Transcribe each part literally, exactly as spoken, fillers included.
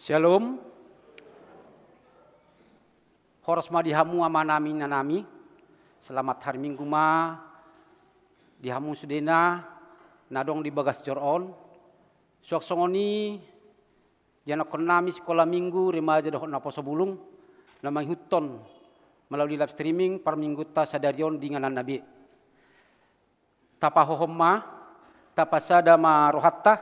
Syalom. Horas ma di hamu amanami, inanami. Selamat hari Minggu ma di hamu sudena na adong di bagas joro on. Suang songon i, di anakkonnami sikola minggu, remaja dohot naposo bulung, na mangihuthon melalui live streaming parmingguonta sadari on di ingananna be. Tapahohom ma, tapasada ma rohanta,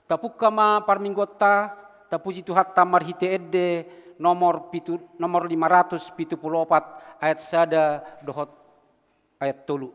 tapungka ma parmingguonta, tapuji Tuhanta marhite ende nomor pitu, nomor lima ratus pitu pulu opat, ayat sada dohot ayat tolu.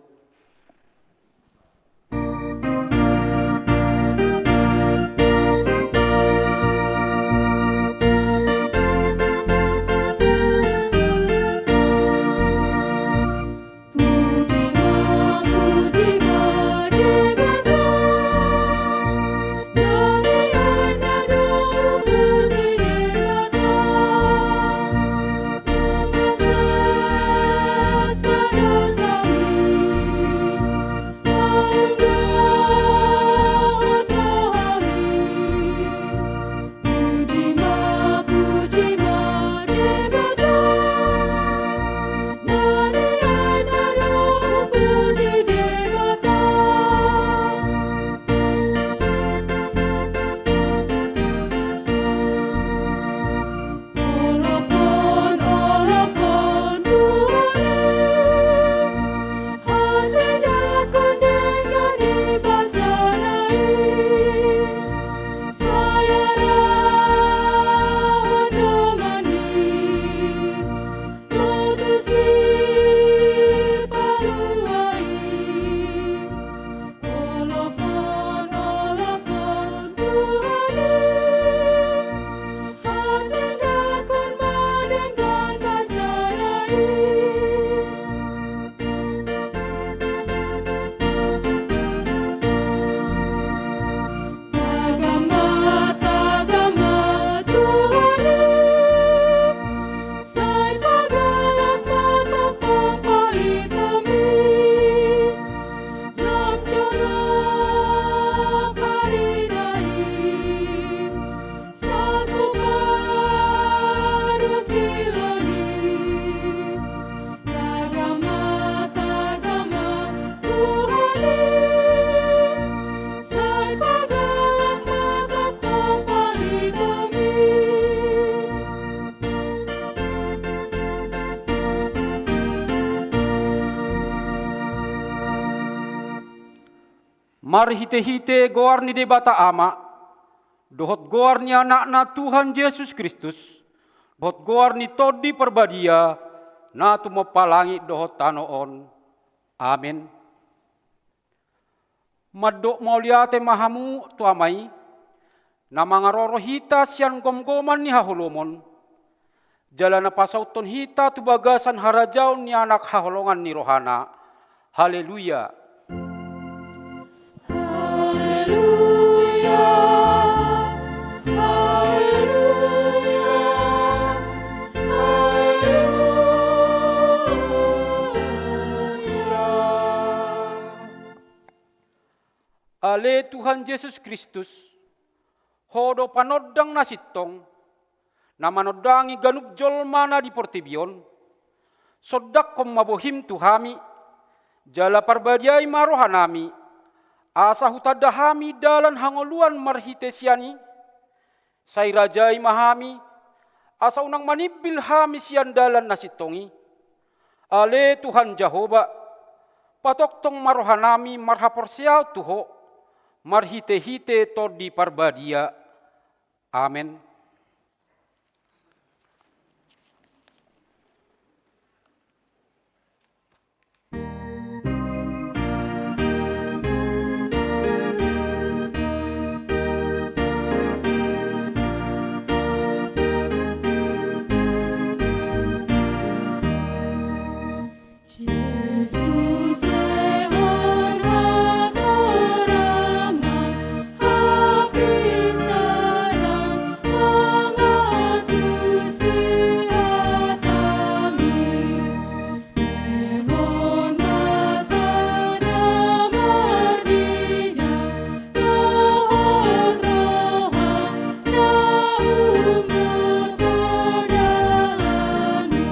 Marhite-hite goar ni Debata Ama, dohot goar ni Anakna Tuhan Jesus Kristus, dohot goar ni Tondi Parbadia, na tumompa langit dohot tano on. Amen. Mandok mauliate ma hamu tu Ama i, na mangaroro hita sian gomgoman ni haholomon, jala na pasauthon hita tu bagasan harajaon ni Anak haholongan ni rohana. Haleluya. Haleluya. Haleluya. Haleluya. Ale Tuhan Jesus Kristus, Ho do panondang na sintong, na manondangi ganup jolma na di portibi on. Sondanghon ma bohim tu hami, jala parbadiai ma rohanami, asa hutanda hami dalan hangoluan marhite sian i. Sai rajai ma hami, asa unang manimbil hami sian dalan na sintong i. Ale Tuhan Jahowa, patongtong ma rohanami marhaporseaon tu Ho, marhite-hite Tondi Parbadia. Amen. Jesus lehon hatorangan, habis terang mangantusi hatami. Lehon ma tanda marnida, dohot roha na umboto dalanmi.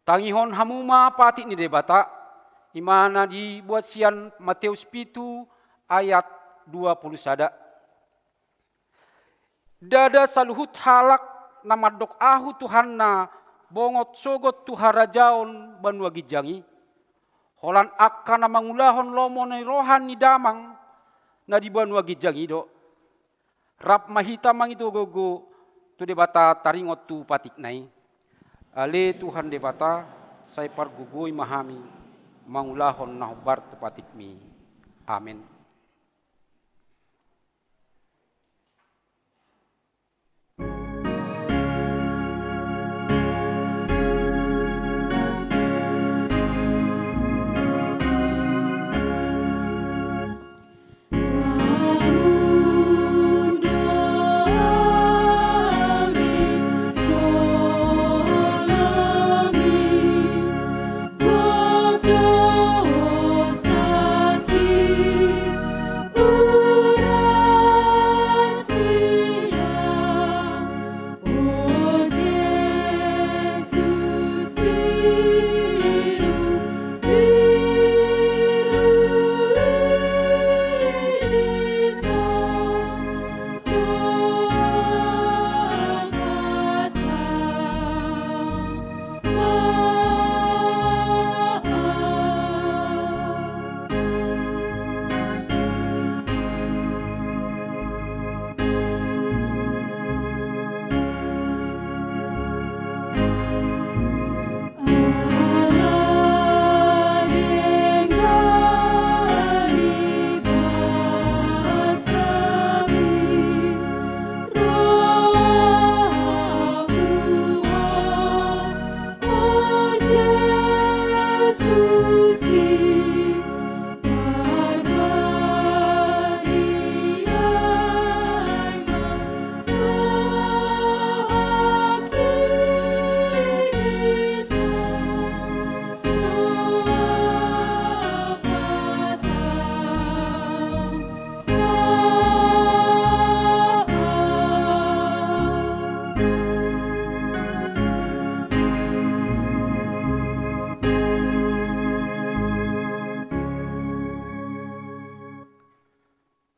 Tangihon hamu ma patik ni Debata, i ma na dibuat sian Mateus pitu ayat dua puluh sada. Ndada saluhut halak na mandok ahu Tuhanna bongot sogot tu harajaon banua ginjang i, holan angka na mangulahon lomo ni roha ni damang na di banua ginjang i do. Rap ma hita mangido gogo tu Debata taringot tu patikna i. Ale Tuhan Debata, sai pargogoi ma hami mangulahon na hombar tu patikmi. Amen.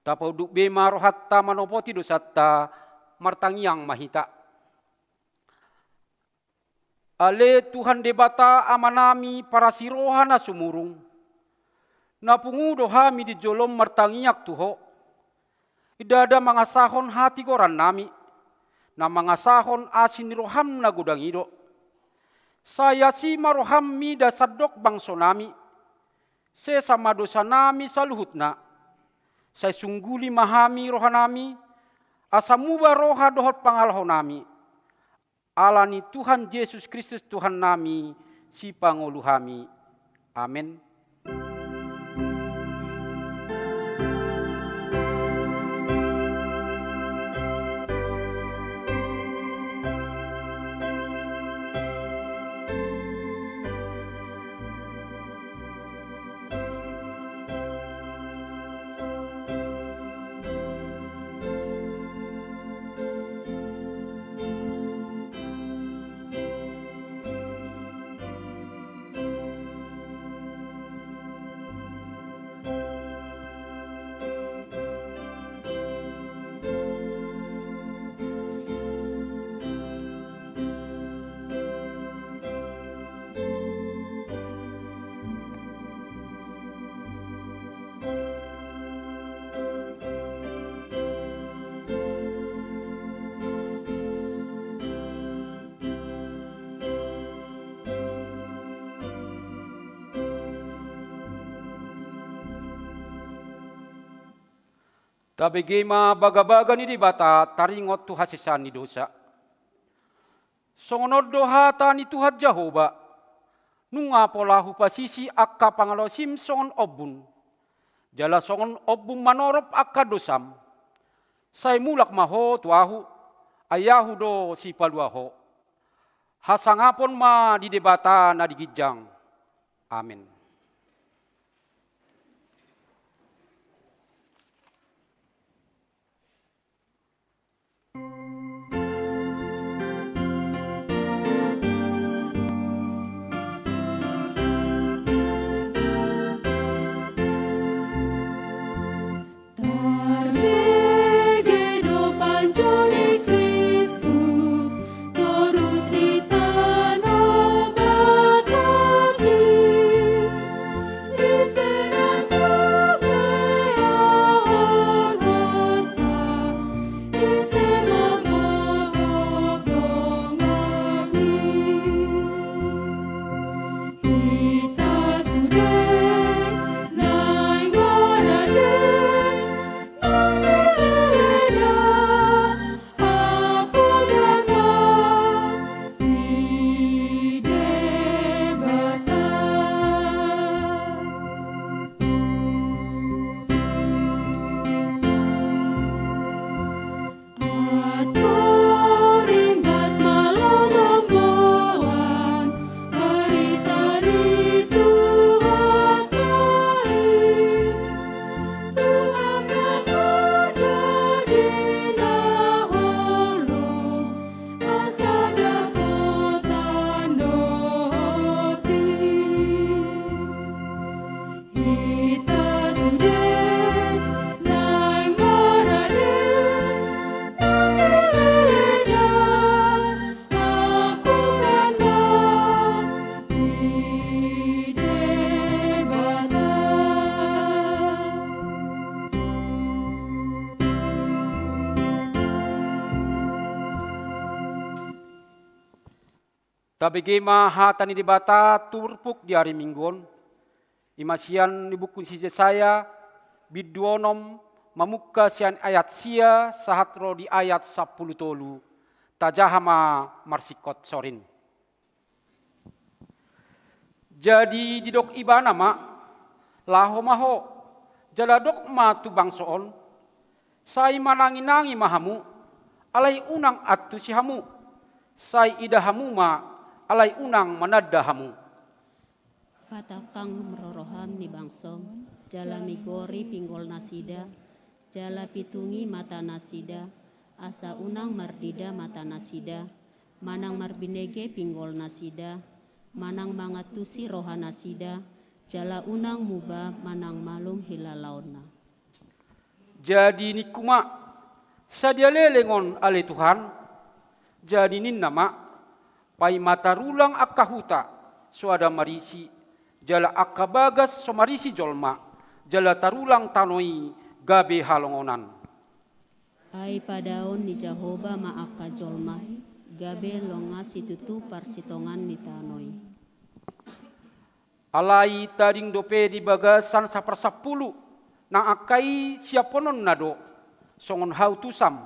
Tapaunduk be ma rohanta manopoti dosanta, martangiang ma hita. Ale Tuhan Debata Amanami parasi roha na sumurung, na pungu do hami di jolom martangiang tu Ho. Ndada mangasahon hatigorannami, na mangasahon asi ni roham na godang i do. Sai asi ma roham mida sandok bangsonami, sesa ma dosanami saluhutna. Sai sungguli ma hami rohanami, asa muba roha dohot pangalahonami. Ala ni Tuhan Jesus Kristus Tuhannami, Sipangolu hami. Amen. Tabege ma bagabaga ni Debata taringot tu hasesaan ni dosa. Songon on do hata ni Tuhan Jahowa: Nunga pola hupasisi angka pangalaosim songon ombun, jala songon ombun manorop angka dosam. Sai mulak ma ho tu Ahu, ai Ahu do sipalua ho. Hasangapon ma di Debata na di ginjang. Amen. Tarbege do panjou ni Kristus torus di tano Batak i. Ise na sublehon hosa, ise manggogop dongan i. Hita sude naeng marade, naeng dileleda haposan na di Debata. Atur ringgas ma laho mamboan barita ni Tuhanta i. Tuhanta marga di na holom, asa dapotan dohot i. Hita sude naeng marade, naeng dileleda haposan na di Debata. Tabege ma hata ni Debata turpuk di ari Minggu on, i ma sian di buku ni si Jesaya, bindu onom, mamungka sian ayat sia sahat ro di ayat sampulu tolu. Tajaha ma marsingkot sorin. Jadi didok Ibana ma: Laho ma ho, jala dok ma tu bangso on: Sai mananginangi ma hamu, alai unang antusi hamu. Sai ida hamu ma, alai unang mananda hamu. Patangkang ma roham ni bangsom, jala migori pinggol nasida, jala pitungi mata nasida, asa unang mardida mata nasida, manang marbinege pinggol nasida, manang mangantusi roha nasida, jala unang muba manang malum hilalaonna. Jadi ningku ma, sadia leleng on ale Tuhan? Jadi ninna ma, paima tarulang angka huta, soada marisi, jala angka bagas so marisi jolma, jala tarulang tano i gabe halongonan. Ai padaon ni Jahowa ma angka jolma, gabe longan situtu parsitongan ni tano i. Alai tading dope di bagasan saparsampulu, nang angka i siaphononna do, songon hau tusam,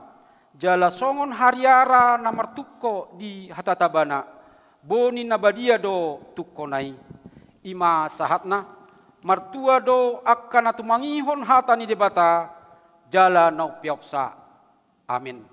jala songon hariara na martungko di hatatabana, boni na badia do tungkona i. I ma sahatna, martua do angka na tumangihon hata ni Debata, jala na umpeopsa. Amen.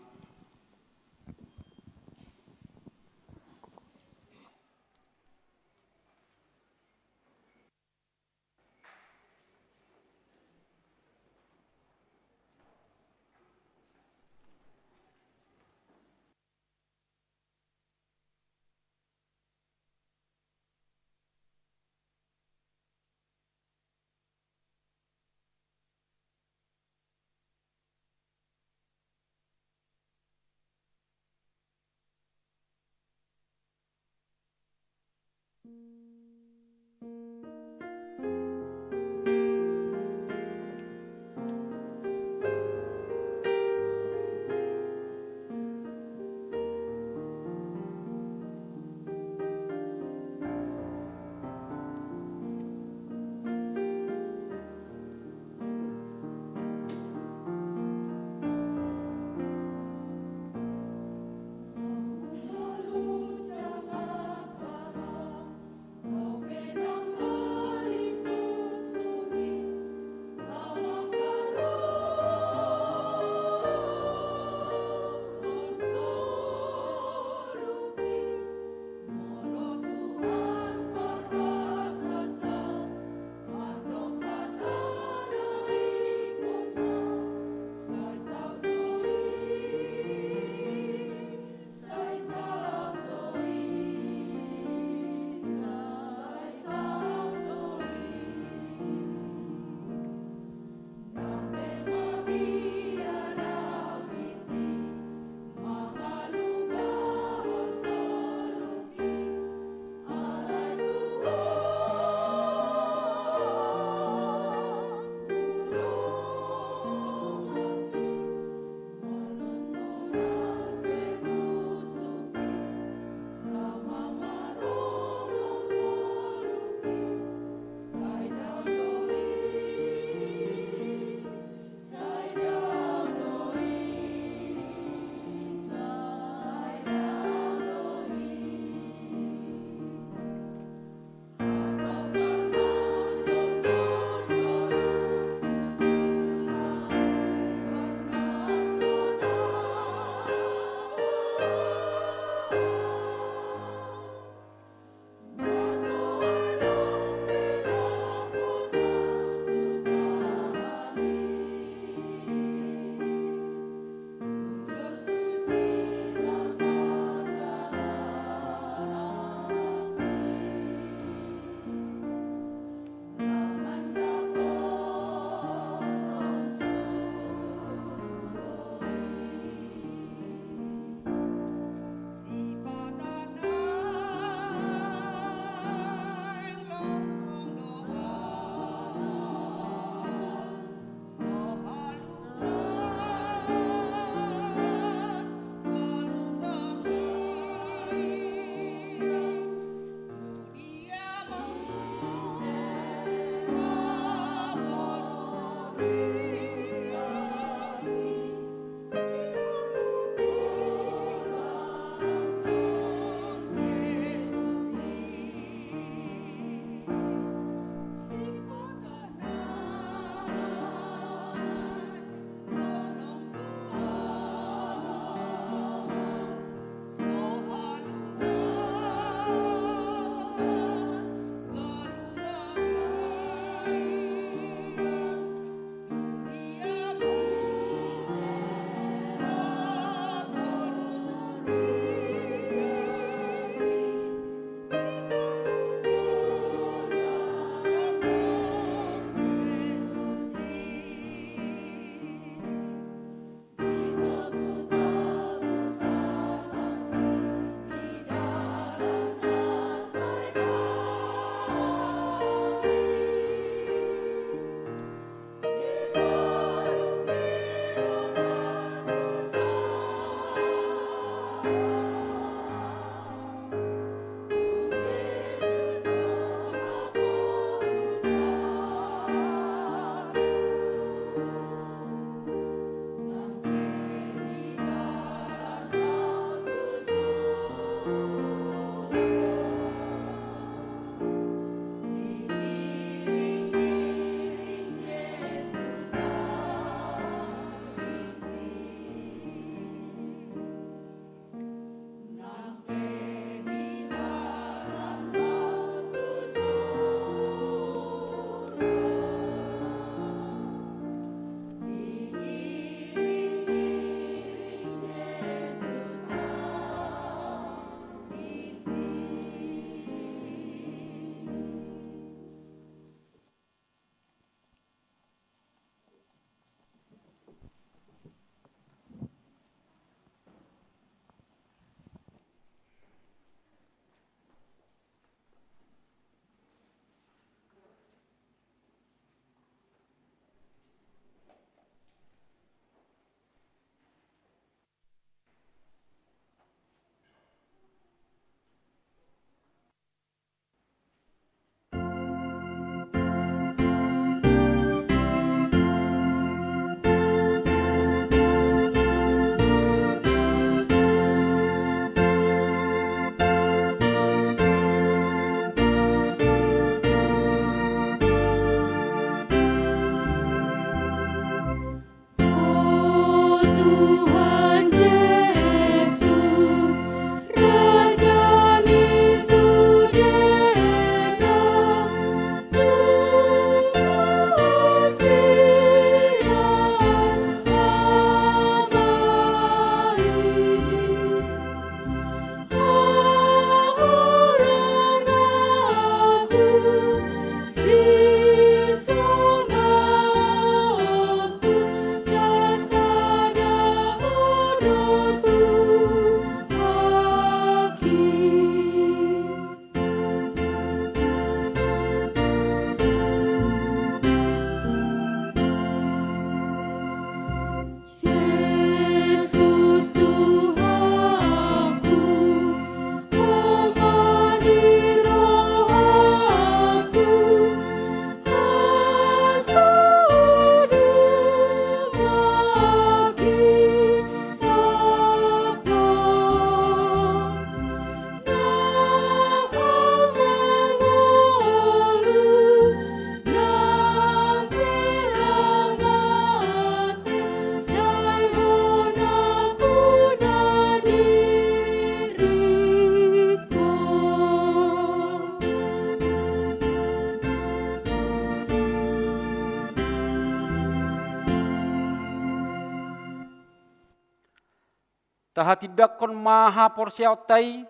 Tahatindangkon ma haporseaonta i,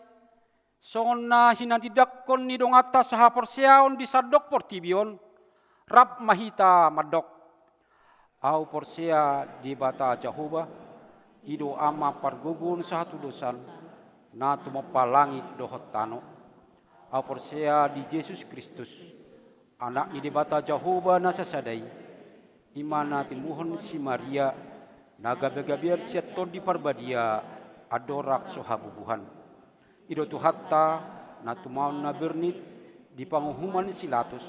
songon na hinatindangkon ni donganta sahaporseaon di sandok portibi on, rap ma hita mandok: Ahu porsea Debata Jahowa, i do Ama pargogo sahatudosan, na tumompa langit dohot tano. Ahu porsea di Jesus Kristus, Anak ni Debata Jahowa na sasada i, i ma na timuhon si Maria, na gabegabean sian Tondi Parbadia, andorang so habubuhan. I do Tuhanta, na tumaon na bernit di panguhuman si Latus,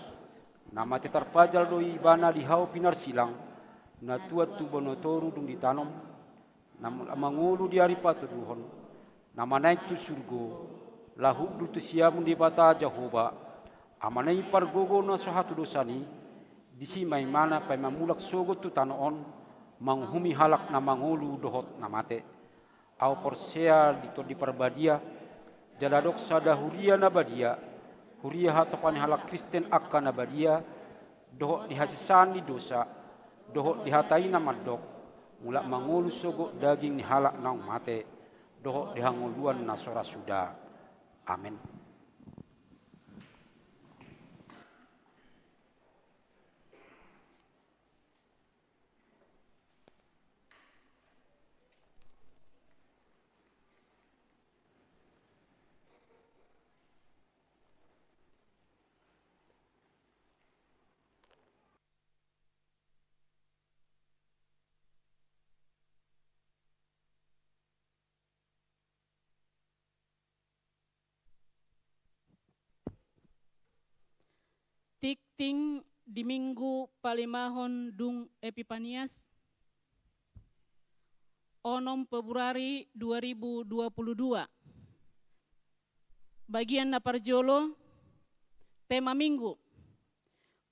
na mate tarpajal do Ibana di hau pinarsilang, na tuat tu banua toru dung ditanom, na mangolu di ari patoduhon, na manaek tu surgo, laho hundul tu siamun Debata Jahowa, Amana i pargogo na so hatudosan i, disi ma Ibana paima mulak sogot tu tano on, manguhumi halak na mangolu dohot na mate. Ahu porsea di Tondi Parbadia, jala adong sada huria na badia, huria hatopan ni halak Kristen angka na badia, dohot di hasesaan ni dosa, dohot di hata i na mandok, mulak mangolu sogot daging ni halak naung mate, dohot di hangoluan na so ra suda. Amen. Tingting di Minggu palimahon dung Epipanias, onom Februari dua ribu dua puluh dua. Bagian na parjolo, tema Minggu.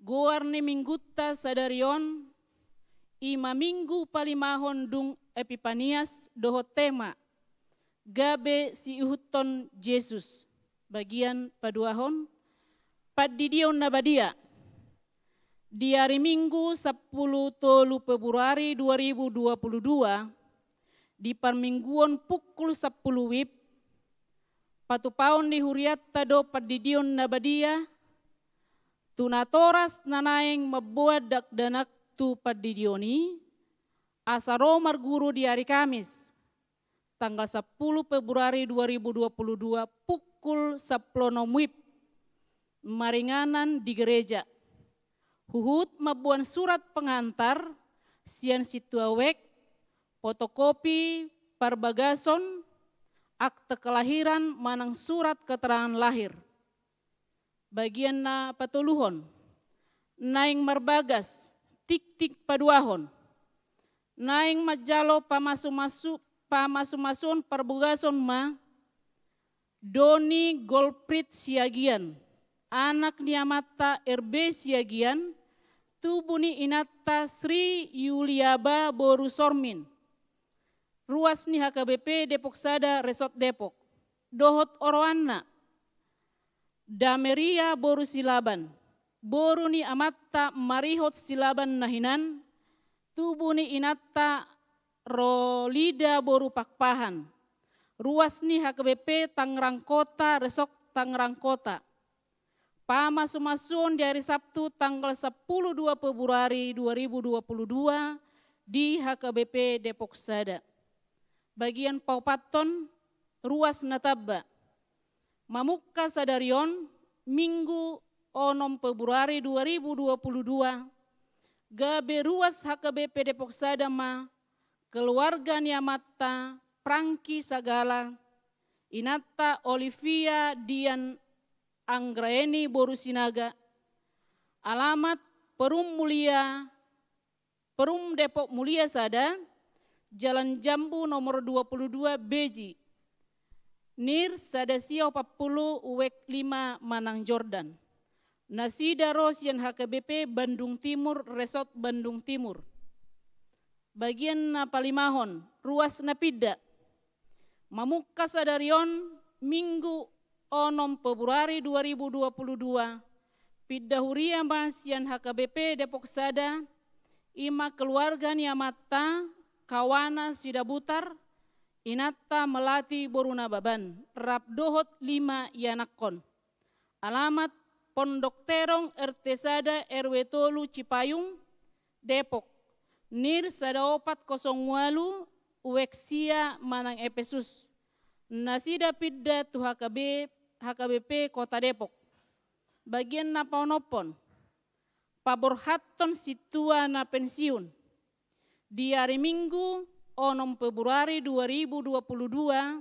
Goar ni Minggunta sadari on, i ma Minggu palimahon dung Epipanias dohot tema, gabe siihuthon Jesus. Bagian paduahon, pandidion na badia. Di ari Minggu sampulu tolu Februari dua ribu dua puluh dua, di parmingguon pukul sampulu wib, patupaon ni hurianta do pandidion na badia, tu natoras na naeng mamboan dakdanak tu pandidion i, asa ro marguru di ari Kamis, tanggal sampulu Februari dua ribu dua puluh dua pukul sampulu onom wib, maringanan di gereja. Huhut mamboan surat pengantar, sian sintua wijk, fotokopi parbagason, akte kelahiran manang surat keterangan lahir. Bagian na patoluhon, naeng marbagas, tingting paduahon, naeng manjalo pamasu-masu, pamasu-masuon parbagason ma, Doni Golprit Siagian, anak ni amanta R B Siagian, tubu ni inanta Sri Yuliaba boru Sormin, ruas ni H K B P Depok Sada Resort Depok, dohot oroanna, Dameria boru Silaban, boru ni amanta Marihot Silaban na hinan, tubu ni inanta Rolida boru Pakpahan, ruas ni H K B P Tangerang Kota Resort Tangerang Kota. Pamasu-masuon di ari Sabtu tanggal sampulu dua Februari dua ribu dua puluh dua di H K B P Depok Sada. Bagian paopathon, ruas na tamba. Mamungka sadari on, Minggu onom Februari dua ribu dua puluh dua, gabe ruas H K B P Depok Sada ma keluarga ni amanta Prangki Sagala, inanta Olivia Dian Anggraeni boru Sinaga, alamat Perum Mulia, Perum Depok Mulia Sada, Jalan Jambu nomor dua puluh dua B J, nir sada sia opat pulu wijk lima manang Jordan. Nasida ro sian H K B P Bandung Timur, Resort Bandung Timur. Bagian na palimahon, ruas na pinda. Mamungka sadari on, Minggu onom Februari dua ribu dua puluh dua, pinda huria ma sian H K B P Depok Sada, i ma keluarga ni amanta Kawana Sidabutar, inanta Melati boru Nababan, rap dohot lima ianakhon. Alamat Pondok Terong, R T sada, R W tolu, Cipayung, Depok. Nir sada opat kosong ualu, web sia manang Epesus. Nasida pinda tu H K B, H K B P Kota Depok. Bagian na paonomhon, paborhathon sintua na pensiun. Di ari Minggu, onom Februari dua ribu dua puluh dua,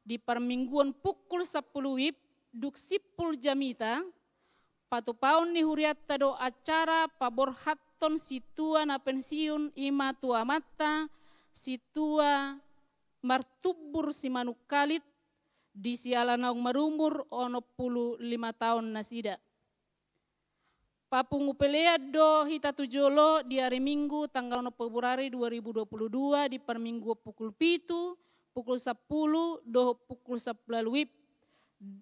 di parmingguon pukul sampulu wib, dung simpul jamita, patupaon ni hurianta do acara paborhathon sintua na pensiun, i ma tu amanta sintua Martumbur Simanungkalit, di siala naung marumur onom pulu lima taon nasida. Papungu pelean do hita tu jolo di ari Minggu tanggal onom Februari dua ribu dua puluh dua di parmingguon pukul pitu, pukul sampulu dohot pukul sampulu ualu wib,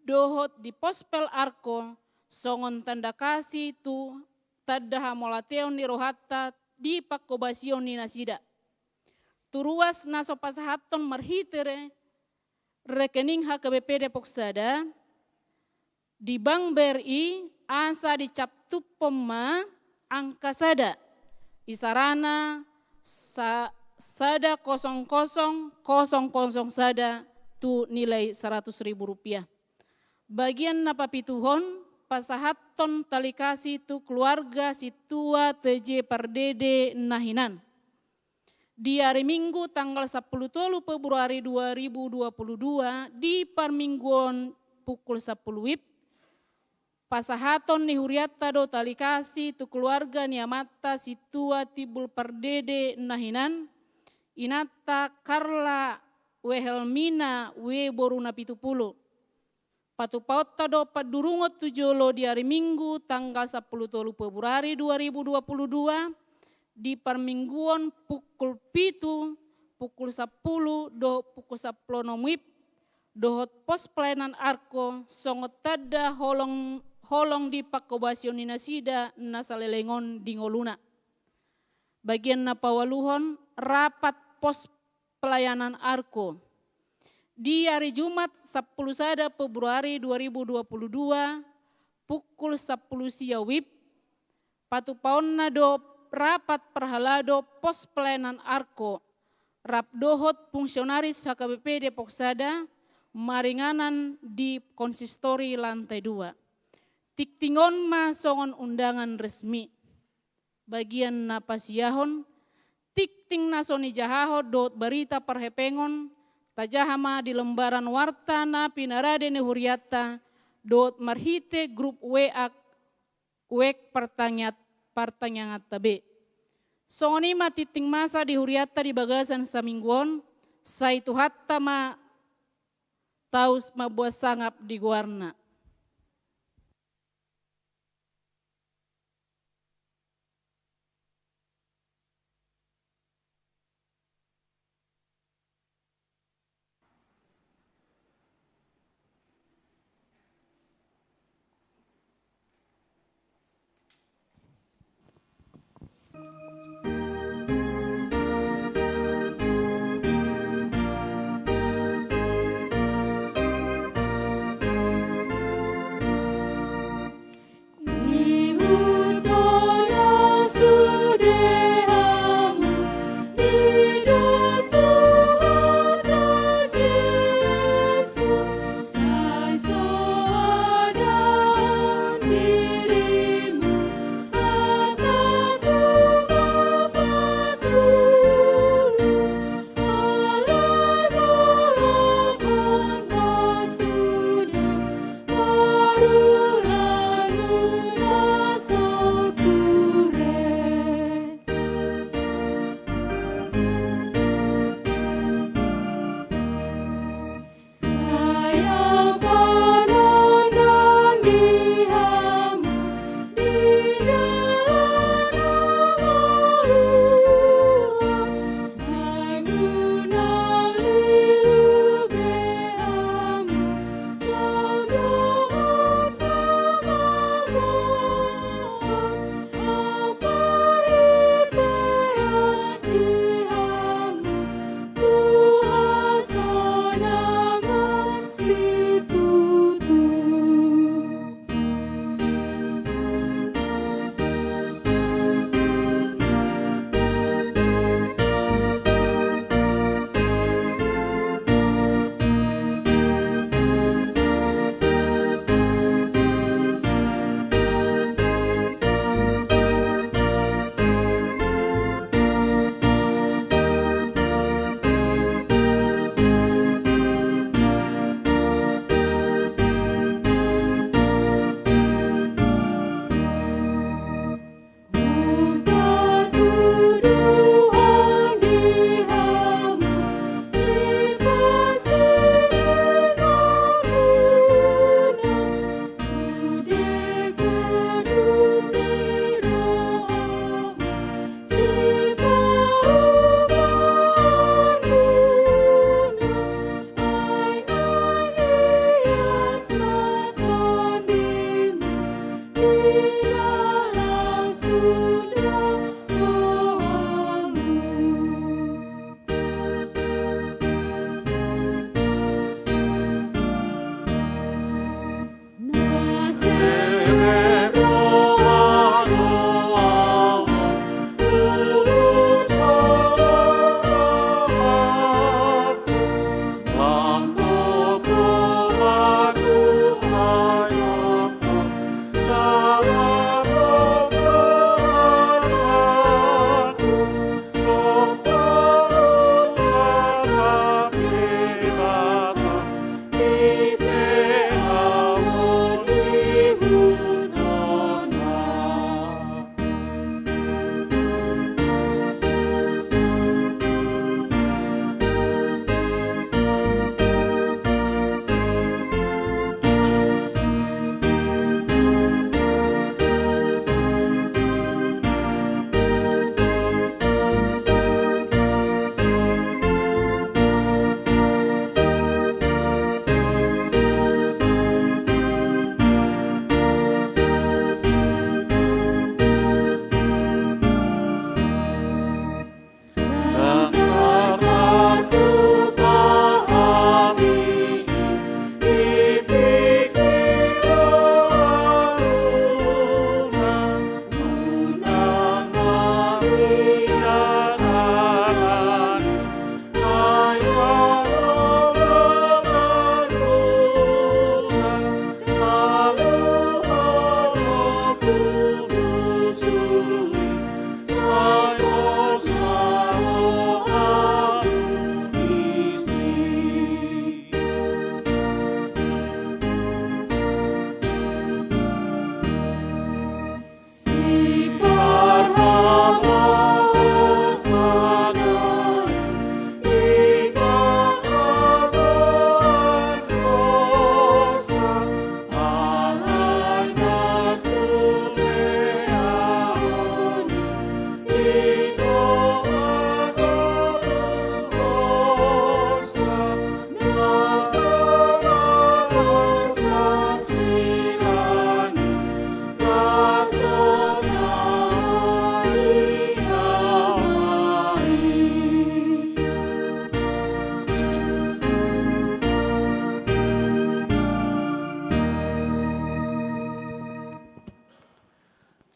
dohot di Pospel Arko, songon tanda kasih tu tanda hamauliateon ni rohanta di panghobasion ni nasida. Tu ruas na so pasahathon marhite re-, rekening H K B P Depok sada, di Bank B R I, asa dicaptuphon ma angka sada, isarana sa-, sada kosong kosong kosong kosong sada tu nilai saratus ribu rupiah. Bagian na papituhon, pasahathon tali kasih tu keluarga sintua T J Pardede na hinan. Di ari Minggu tanggal sampulu tolu Februari dua ribu dua puluh dua, di parmingguon pukul sampulu wib, pasahaton ni hurianta do tali kasih tu keluarga ni amanta sintua Timbul Pardede na hinan, inanta Carla Wehelmina W boru na pitu pulu. Patupaonta do pandurungon tu jolo di ari Minggu tanggal sampulu tolu Februari dua ribu dua puluh dua, di parmingguon pukul pitu, pukul sampulu dohot pukul sampulu onom wib, dohot pos pelayanan Arko, songon tanda holong, holong di panghobasion ni nasida na saleleng on di ngoluna. Bagian na paualuhon, rapat pos pelayanan Arko. Di ari Jumat sampulu sada Februari dua ribu dua puluh dua, pukul sampulu sia wib, patupaonna do rapat parhalado pos pelayanan Arko, rap dohot fungsionaris H K B P Depok sada, maringanan di konsistori lantai dua. Tingting on ma songon undangan resmi. Bagian na pasiahon, tingting na so nijahahon dohot barita parhepengon, tajaha ma di lembaran warta na pinarade ni hurianta, dohot marhite grup W A, W A partangiat-, partangianganta be. Songon i ma tingting masa di hurianta di bagasan saminggu on, sai Tuhanta ma taus mamboan sangap di goarna.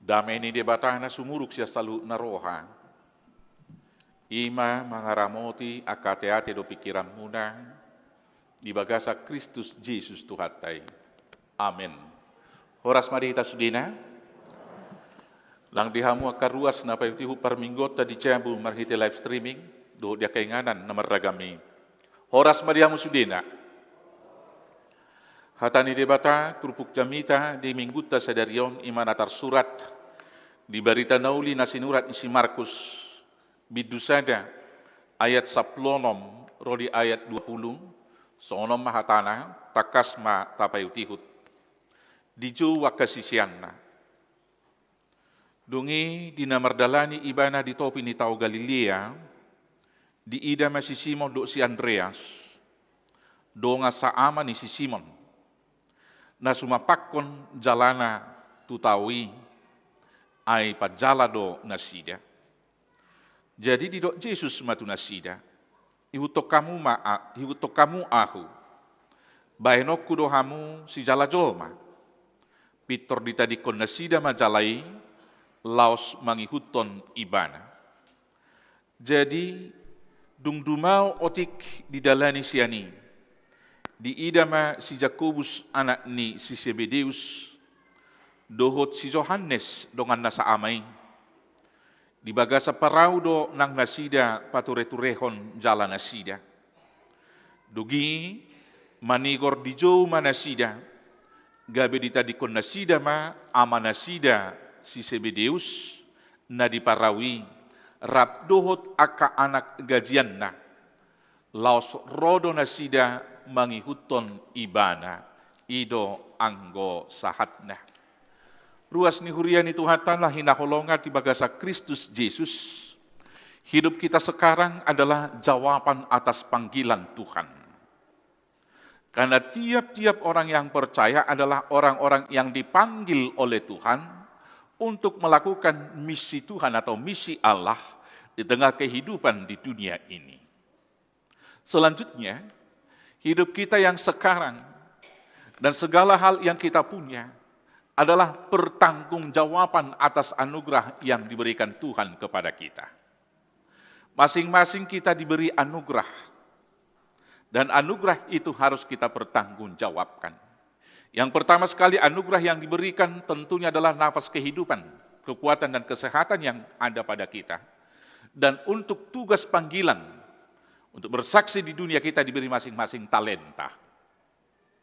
Dame ni Debata na sumurung sian saluhut na roha, i ma mangaramoti angka ateate dohot pingkiranmuna di bagasan Kristus Jesus Tuhanta i. Amen. Horas ma di hita sudena. Nang di hamu angka ruas na paihutihut parmingguonta di jabu marhite live streaming dohot di angka inganan na marragam i. Horas ma di hamu sudena. Hata ni Debata turpuk jamita di minggunta sadari on i ma na tarsurat di Barita Na Uli na sinurat ni si Markus, bindu sada, ayat sampulu onom ro di ayat dua pulu. Songon on ma hatana, tangkas ma tapaihutihut. Dijou angka siseanna. Dung i di na mardalani ibana di topi ni Tao Galilea, diida ma si Simon dohot si Andreas, dongan saama ni si Simon, na sumampakkon jalana tu tao i, ai panjala do nasida. Jadi didok Jesus ma tu nasida, "Ihuthon hamu ma a-, ihuthon hamu ahu, bahenonku do hamu sijala jolma." Pintor ditadingkon nasida ma jala i laos mangihuthon ibana. Jadi, dung dumao otik didalani sian i, diida ma si Jakobus anak ni si Sebedeus, dohot si Johannes donganna saama i. Di bagasan parau do nang nasida patureturehon jala nasida. Dung i manigor dijou ma nasida, gabe ditadingkon nasida ma ama nasida si Sebedeus, na di parau i, rap dohot angka anak gajianna. Laos ro do nasida mangihuthon ibana, i do anggo sahatna. Ruas ni huria ni Tuhanta na hinaholongan di bagasan Kristus Jesus, hidup kita sekarang adalah jawaban atas panggilan Tuhan. Karena tiap-tiap orang yang percaya adalah orang-orang yang dipanggil oleh Tuhan untuk melakukan misi Tuhan atau misi Allah di tengah kehidupan di dunia ini. Selanjutnya, hidup kita yang sekarang dan segala hal yang kita punya adalah pertanggungjawaban atas anugerah yang diberikan Tuhan kepada kita. Masing-masing kita diberi anugerah, dan anugerah itu harus kita pertanggungjawabkan. Yang pertama sekali, anugerah yang diberikan tentunya adalah nafas kehidupan, kekuatan dan kesehatan yang ada pada kita. Dan untuk tugas panggilan untuk bersaksi di dunia, kita diberi masing-masing talenta.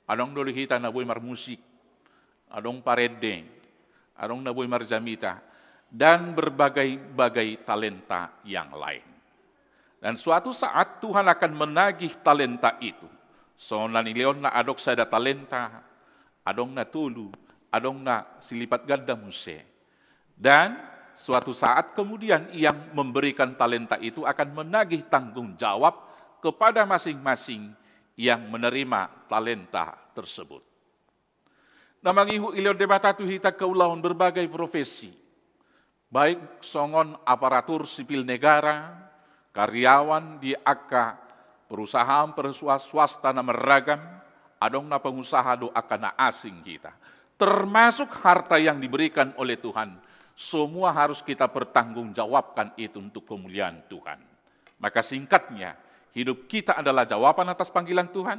Adong do di hita na boi marmusik, adong parende, adong na boi marjamita, dan berbagai-bagai talenta yang lain. Dan suatu saat Tuhan akan menagih talenta itu. Songon na nilehonna, adong sada talenta, adong na tolu, adong na silipat ganda muse. Dan suatu saat kemudian yang memberikan talenta itu akan menagih tanggung jawab kepada masing-masing yang menerima talenta tersebut. Na mangihut dilehon Debata tu hita angka ulaon berbagai profesi, baik songon aparatur sipil negara, karyawan di angka perusahaan, perusahaan swasta na marragam, adong na pengusaha dohot angka na asing hita. Termasuk harta yang diberikan oleh Tuhan, semua harus kita pertanggungjawabkan itu untuk kemuliaan Tuhan. Maka singkatnya, hidup kita adalah jawaban atas panggilan Tuhan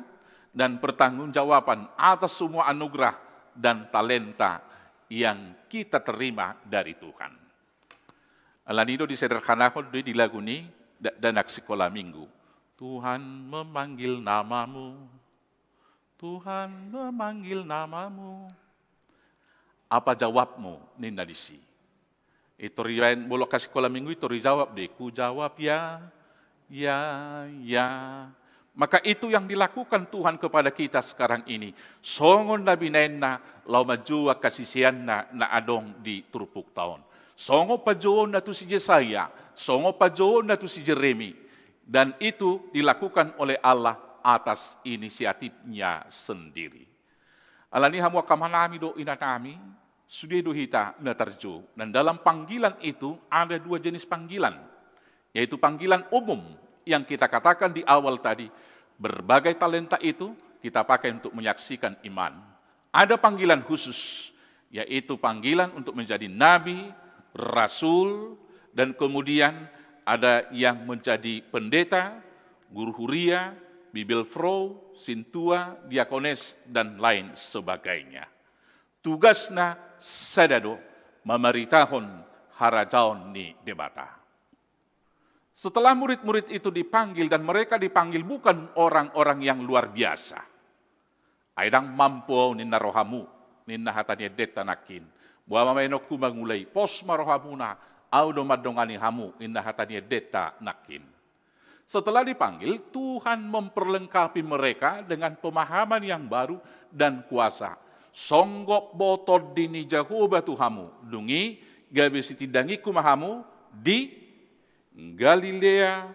dan pertanggungjawaban atas semua anugerah dan talenta yang kita terima dari Tuhan. Alani i do disederhanahon do i di lagu ni da-, dakdanak sikola minggu. Tuhan memanggil namamu, Tuhan memanggil namamu. Apa jawabmu, ninna disi. I tor dibaen molo angka sikola minggu i tor dijawab do i, ku jawab ya, ya, ya. Maka itu yang dilakukan Tuhan kepada kita sekarang ini. Songon na binaenna laho manjou angka siseanna na adong di turpukta on. Songon panjouonna tu si Jesaya, songon panjouonna tu si Jeremi. Dan itu dilakukan oleh Allah atas inisiatifnya sendiri. Alani i hamu angka amanami dohot inanami, sude do hita na tarjou. Dan dalam panggilan itu ada dua jenis panggilan, yaitu panggilan umum yang kita katakan di awal tadi, berbagai talenta itu kita pakai untuk menyaksikan iman. Ada panggilan khusus, yaitu panggilan untuk menjadi nabi, rasul, dan kemudian ada yang menjadi pendeta, guru huria, bibelvrouw, sintua, diakones, dan lain sebagainya. Tugasna sada do, mamaritahon harajaon ni Debata. Setelah murid-murid itu dipanggil, dan mereka dipanggil bukan orang-orang yang luar biasa. Ai ndang mampu au ninna rohamu, ninna hata ni endenta nangkin. Boha ma baenonku mangula i, pos ma rohamuna, au do mandongani hamu, ninna hata ni endenta nangkin. Setelah dipanggil, Tuhan memperlengkapi mereka dengan pemahaman yang baru dan kuasa. Songgop do Tondi ni Jahowa tu hamu, dung i gabe sitindangingku ma hamu di Galilea,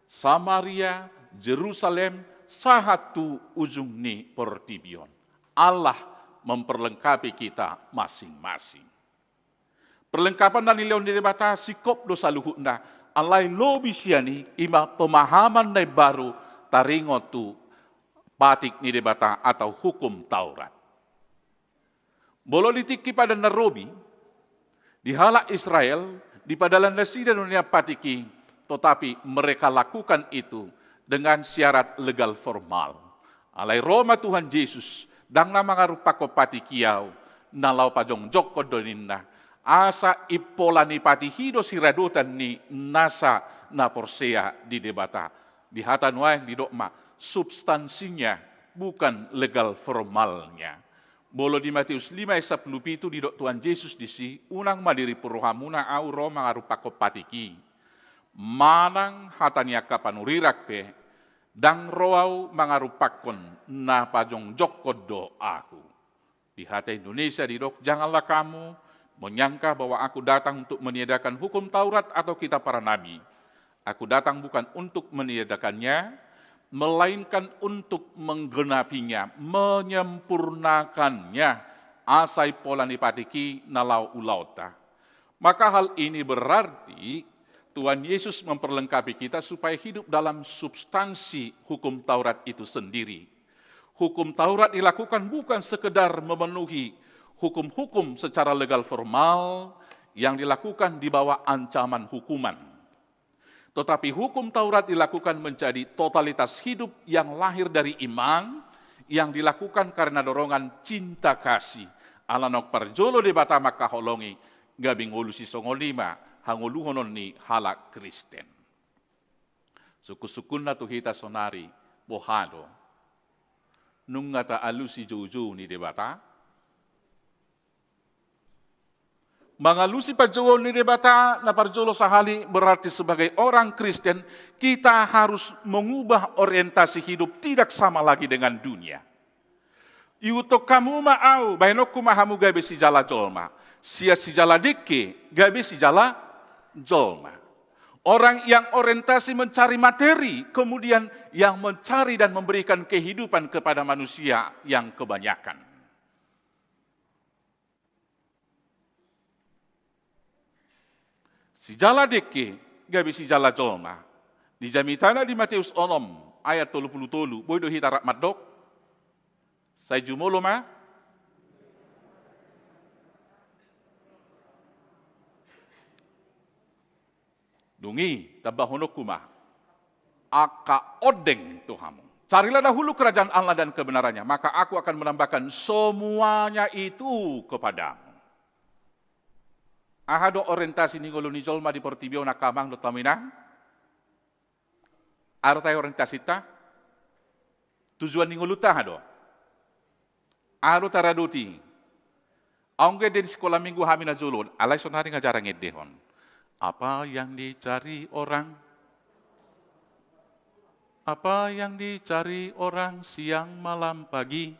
Samaria, Jerusalem, sahat tu ujung ni portibi on. Allah memperlengkapi kita masing-masing. Perlengkapan na nilehon ni Debata singkop do saluhutna, alai lobi sian i, i ma pemahaman na imbaru taringot tu patik ni Debata atau hukum Taurat. Molo di tingki padan na robi, di halak Israel, dipadalan nasida do nian patik i, tetapi mereka lakukan itu dengan syarat legal formal. Alai ro ma Tuhan Jesus, ndang na mangarumpakkon patik i au, na laho pajongjongkon do ninna. Asa impola ni patik i do siradotan ni nasa na porsea di Debata. Di hata nuaeng didok ma, substansinya, bukan legal formalnya. Molo di Matius lima ayat sampulu pitu didok Tuhan Jesus disi, unang ma dirimpu rohamuna au ro mangarumpakkon patik i. Manang hata ni angka panurirang pe, ndang ro au mangarumpakkon, na pajongjongkon do ahu. Di hata Indonesia didok, janganlah kamu menyangka bahwa aku datang untuk meniadakan hukum Taurat atau kitab para nabi. Aku datang bukan untuk meniadakannya, melainkan untuk menggenapinya, menyempurnakannya. Asa impola ni patik i na laho ulaonta. Maka hal ini berarti Tuhan Yesus memperlengkapi kita supaya hidup dalam substansi hukum Taurat itu sendiri. Hukum Taurat dilakukan bukan sekedar memenuhi hukum-hukum secara legal formal yang dilakukan di bawah ancaman hukuman. Tetapi hukum Taurat dilakukan menjadi totalitas hidup yang lahir dari iman, yang dilakukan karena dorongan cinta kasih. Ala naung parjolo Debata mangkaholongi, gabe ngolu sisongon i ma hangoluhonon ni halak Kristen. Sungkun-sungkunna tu hita sonari, boha do? Nunga taalusi joujou ni Debata? Mangalusi panjouon ni Debata na parjolo sahali berarti sebagai orang Kristen, kita harus mengubah orientasi hidup tidak sama lagi dengan dunia. Ihuthon hamu ma au, baenonku ma hamu gabe sijala jolma. Sian sijala dengke gabe sijala jolma. Orang yang orientasi mencari materi, kemudian yang mencari dan memberikan kehidupan kepada manusia yang kebanyakan. Sijala dengke gabe sijala jolma. Di jamitana di Matius onom ayat tolu pulu tolu, boi do hita rap mandok? Sai jumolo ma. Dung i tambahononku ma angka ondeng tu hamu. Carilah dahulu kerajaan Allah dan kebenarannya, maka aku akan menambahkan semuanya itu kepadamu. Aha do orientasi ni ngolu ni jolma di portibi on angka amang dohot hamu inang? Aha do tahe orientasinta? Tujuan ni ngolunta aha do? Aha do taradoti? Adong do ende di sikola minggu hami na jolo, alai sonari nga jarang endehon. Apa yang dicari orang? Apa yang dicari orang siang malam pagi?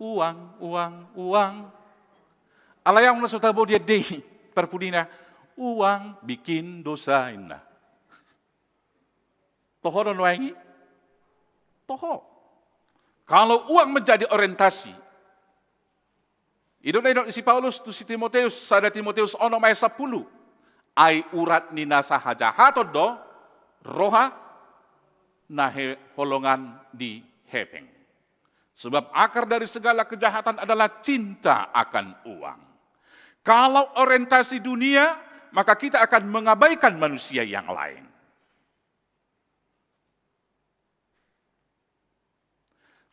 Uang, uang, uang. Alai adong na so tabo di ende i, parpudina, uang bikin dosa inna. Toho do nuaeng i? Toho. Kalau uang menjadi orientasi, i do na nidok ni si Paulus tu si Timoteus, sada Timoteus onom ayat sampulu. Ai urat ni nasa hajahaton do roha na he-, holongan di hepeng. Sebab akar dari segala kejahatan adalah cinta akan uang. Kalau orientasi dunia, maka kita akan mengabaikan manusia yang lain.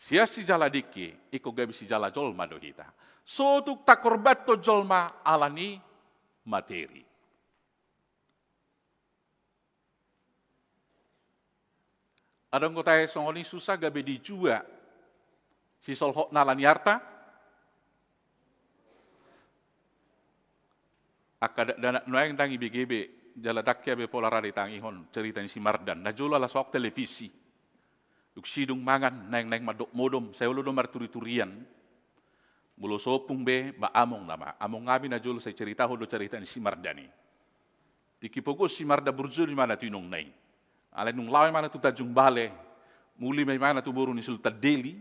Sian sijala dengke, ingkon gabe sijala jolma do hita. So tung takorbanhon jolma ala ni materi. Adong do tahe songon i, susah gabe dijua sisolhotna ala ni arta. Angka dakdanak nuaeng ndang ibege be, jala ndang hea be pola ra ditangihon cerita ni si Mardan. Najolo ala so adong televisi. Dung sidung mangan, naeng-naeng mandok modom, sai olo do marturi-turian. Molo so ompung be, ba among nama. Among nami najolo sai ceritahon do cerita ni si Mardan i. Tingki pogo si Mardan burju do imana tu inongna i. Alai dung laho imana tu Tanjung Balai, muli ma imana tu boru ni Sultan Deli.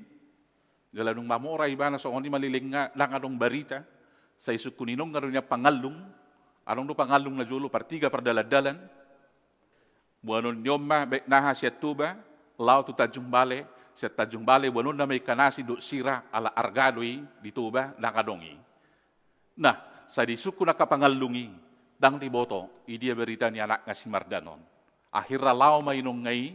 Jala dung mamora ibana songon i ma lelengna, ndang adong barita. Sai sungkun inongna do nian pangallung. Adong do pangallung najolo, partiga pardalan-dalan. Boanon ni on ma baen aha sian Toba, laho tu Tanjung Balai, sian Tanjung Balai boanonna ma ikan asin dohot sira, ala arga do i di Toba, ndang adong i. Nah, sai disungkun angka pangallung i, ndang diboto, idia barita ni anakna si Mardan on. Akhirna laho ma inongna i,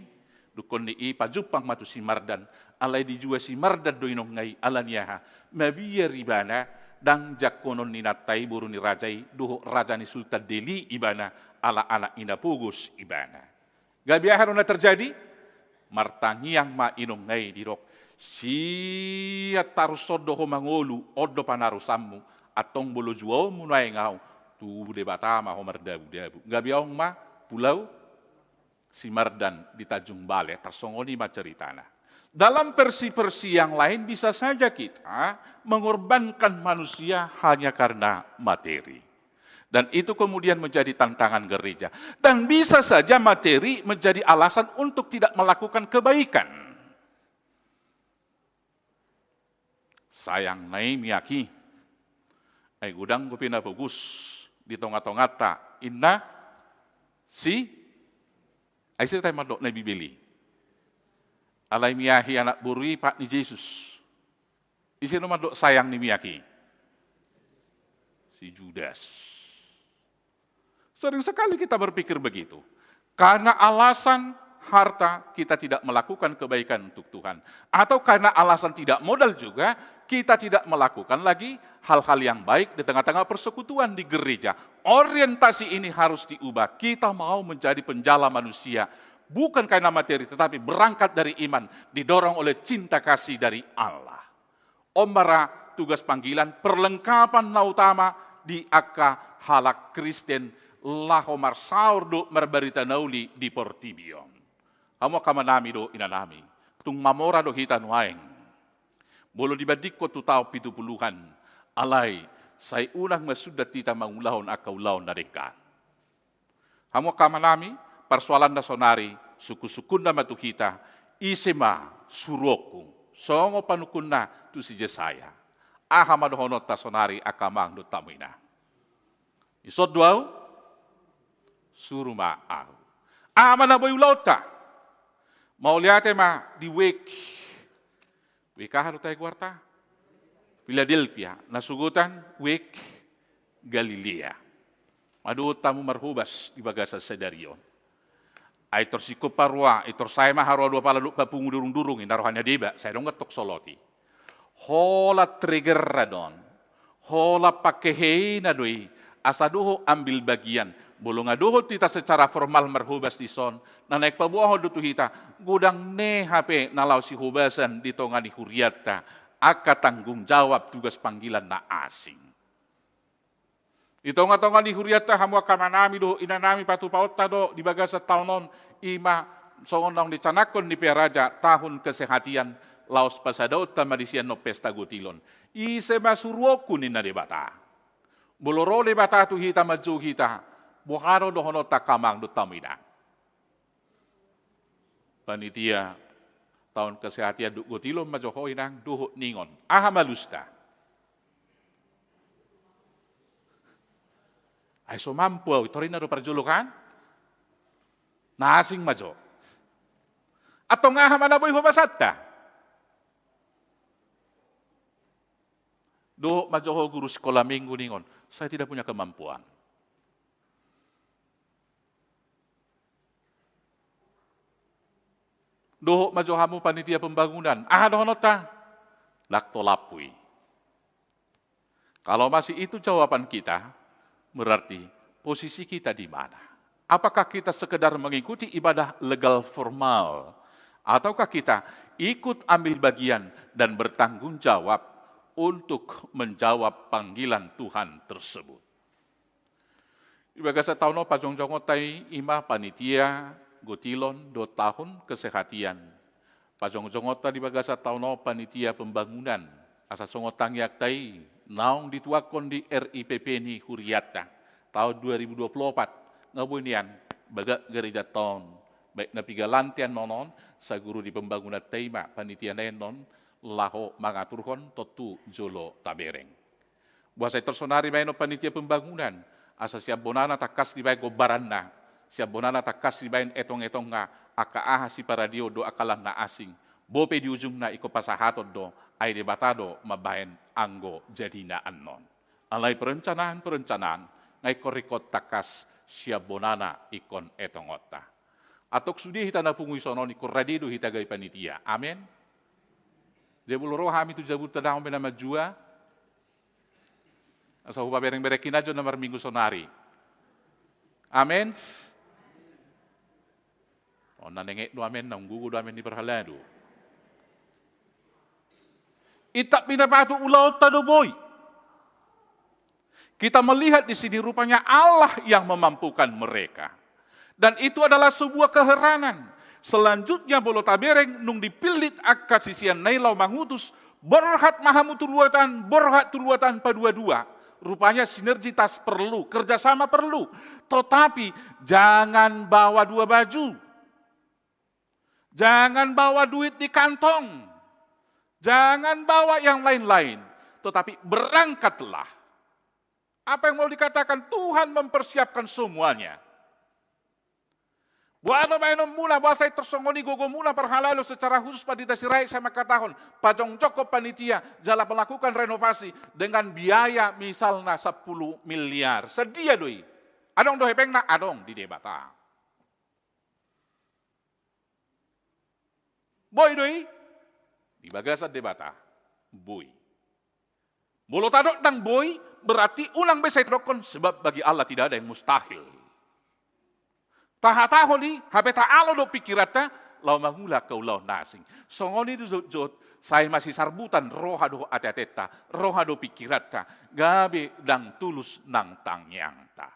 dungkon ni i pajumpang ma tu si Mardan, alai dijua si Mardan do inongna i, ala ni aha, mabiar ibana, ndang jangkonon ni inanta i boru ni raja i, dohot raja ni Sultan Deli ibana, ala anak i na pogos ibana. Gabe aha do na terjadi? Martangiang ma inongna i didok, sian tarus on do ho mangolu, on do panarusanmu, antong molo juaonmu nuaeng ahu, tu Debata ma ho mardabu-dabu. Gabe on ma pulau si Mardan di Tanjung Balai, tarsongon i ma ceritana. Dalam versi-versi yang lain bisa saja kita mengorbankan manusia hanya karena materi. Dan itu kemudian menjadi tantangan gereja. Dan bisa saja materi menjadi alasan untuk tidak melakukan kebaikan. Sayang na i miak i. Ai godang dope na pogos di tonga-tonganta, inna si, ai ise tahe mandok na di Bibel i? Alai miak i anak boru i, pat ni Jesus. Ise do mandok sayang ni miak i? Si Judas. Sering sekali kita berpikir begitu. Karena alasan harta, kita tidak melakukan kebaikan untuk Tuhan. Atau karena alasan tidak modal juga, kita tidak melakukan lagi hal-hal yang baik di tengah-tengah persekutuan di gereja. Orientasi ini harus diubah. Kita mau menjadi penjala manusia, bukan karena materi, tetapi berangkat dari iman, didorong oleh cinta kasih dari Allah. On ma ra tugas panggilan, perlengkapan na utama di angka halak Kristen laho marsaor dohot marbarita na uli di portibi on. Hamu angka amanami dohot inanami, tung mamora do hita nuaeng. Molo dibandingkon tu taon pitu puluhan, alai sai unang marsundut hita mangulahon angka ulaon na denggan. Hamu angka amanami, parsoalanna saonari, sungkun-sungkunna ma tu hita, ise ma suruonku, songon panungkunna tu si Jesaya. Aha ma dohononta saonari angka amang dohot hamu inang? Dison do ahu, suru ma ahu. Aha ma na boi ulaonta? Mauliate ma di wijk. Wijk aha do tahe goarta? Philadelphia, na sogotan wijk Galilea. Madot hamu marhobas di bagasan sadari on. Ai tor singkop haroa, ai tor sae ma haroa dua pala dohot papungu durung-durung i, na rohana deba, sai dong antong solot i. Holan triggerna do on. Holan pangkeheina do i, asa dohot ambil bagian. Molo nga dohot hita secara formal marhobas dison, na naeng paboahon do tu hita, godang ne hape na laho sihobasan di tonga ni hurianta, angka tanggung jawab tugas panggilan na asing. Di tonga-tonga ni hurianta hamu angka amanami dohot inanami patupaonta do di bagasan taon on, i ma songon naung dicanangkon ni Pea Raja, tahun kesehatian, laos pasadaonta ma disi annon pesta gotilon. Ise ma suruonku ninna Debata. Molo ro Debata tu hita manjou hita, boha do dohononta angka amang dohot hamu inang? Panitia taon kesehatian dohot gotilon ma jo ho inang dohot ningon. Aha ma alusta? Ai so mampu ahu, i tor inna do parjolo kan? Na asing ma jo. Antong aha ma na boi hobasanta? Dohot ma jo ho guru sikola minggu ningon, saya tidak punya kemampuan. Dohot ma jo hamu panitia pembangunan, aha dohononta? Ndang tolap i. Kalau masih itu jawaban kita, berarti posisi kita di mana? Apakah kita sekedar mengikuti ibadah legal formal? Ataukah kita ikut ambil bagian dan bertanggung jawab untuk menjawab panggilan Tuhan tersebut? Di bagasan taon on pajongjongonta i ima panitia, gotilon, dohot tahun kesehatian. Pajongjongonta di bagasan taon on panitia pembangunan, asa songon tangiangta i naung dituakkon di R I P P ni hurianta taon dua ribu dua puluh opat, nga boi nian bagak garejanta on, baik na piga lante annon on, saguru di pembangunanta i ma panitia na annon laho mangaturhon tontu jolo tabereng. Boasa i tor sonari baenon panitia pembangunan, asa sian bonana tangkas dibaen gombaranna, sian bonana tangkas dibaen etong-etongna, angka aha siparadio do angka lan na asing, bope di ujungna ingkon pasahaton do, ai Debata do mambaen anggo jadina annon. Alai perencanaan-perencanaan nga ingkon ringkot tangkas sian bonana ingkon etongonta. Antong sude hita na pungu i sonon ingkon rade do hita gabe panitia. Amen. Jadi molo ro hami tu jabunta, dang on be na manjua. Asa hupabereng-berengkon aja na marminggu sonari. Amen. On na nenget do amen, na unggugu do amen ni parhalado. Intap ni na patuk ulaonta do boi. Kita melihat di sini rupanya Allah yang memampukan mereka. Dan itu adalah sebuah keheranan. Selanjutnya molo tabereng nung dipillit angka sisean na i laho mangutus, borhat ma hamu tu luatan, borhat tu luatan padua-dua. Rupanya sinergitas perlu, kerjasama perlu. Tetapi jangan bawa dua baju. Jangan bawa duit di kantong. Jangan bawa yang lain-lain. Tetapi berangkatlah. Apa yang mau dikatakan? Tuhan mempersiapkan semuanya. Boha do baenonmuna, boasa i tor songon i gogomuna parhalado, secara khusus Pandita Sirait, saya mangkatahon, pajongjongkon panitia jala melakukan renovasi dengan biaya misalna sampulu miliar. Sadia do i? Adong do hepengna? Adong di Debata. Boi do i? Di bagasan Debata boi. Molo tadok ndang boi, berarti unang be sai tadokkon, sebab bagi Allah tidak ada yang mustahil. Tahatahon i, hape taalo do pingkiranta laho mangula angka ulaon na asing. Songon i do jotjot, sai masisarbutan roha dohot ateatenta, roha dohot pingkiranta, gabe ndang tulus nang tangiangta.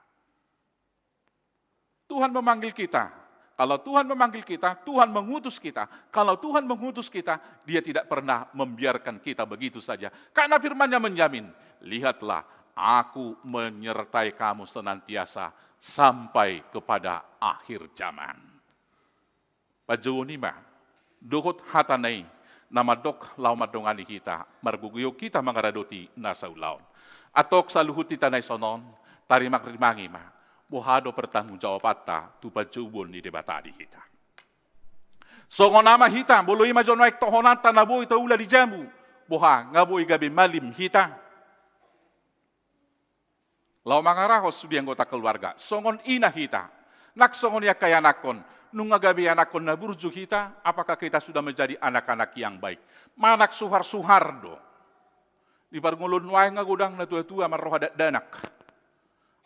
Tuhan memanggil kita. Kalau Tuhan memanggil kita, Tuhan mengutus kita. Kalau Tuhan mengutus kita, Dia tidak pernah membiarkan kita begitu saja. Karena firman-Nya menjamin, "Lihatlah, Aku menyertai kamu senantiasa sampai kepada akhir zaman." Panjouon i ma dohot hata na i na mandok laho mandongani hita, margogo hita mangaradoti nasa ulaon. Antong saluhut hita na i sonon, tarimangrimangi ma boha do pertanggungjawabanta tu panjouon ni Debata di hita. Songon ama hita, molo i ma jo nuaeng tohonanta na boi taula di jabu, boha nga boi gabe malim hita? Laho mangarahon sude anggota keluarga, songon ina hita, nang songon i angka ianakhon, nunga gabe ianakhon na burju hita, apakah kita sudah menjadi anak-anak yang baik? Manang suharsuhar do. Di parngoluon nuaeng nga godang natuatua marroha dakdanak.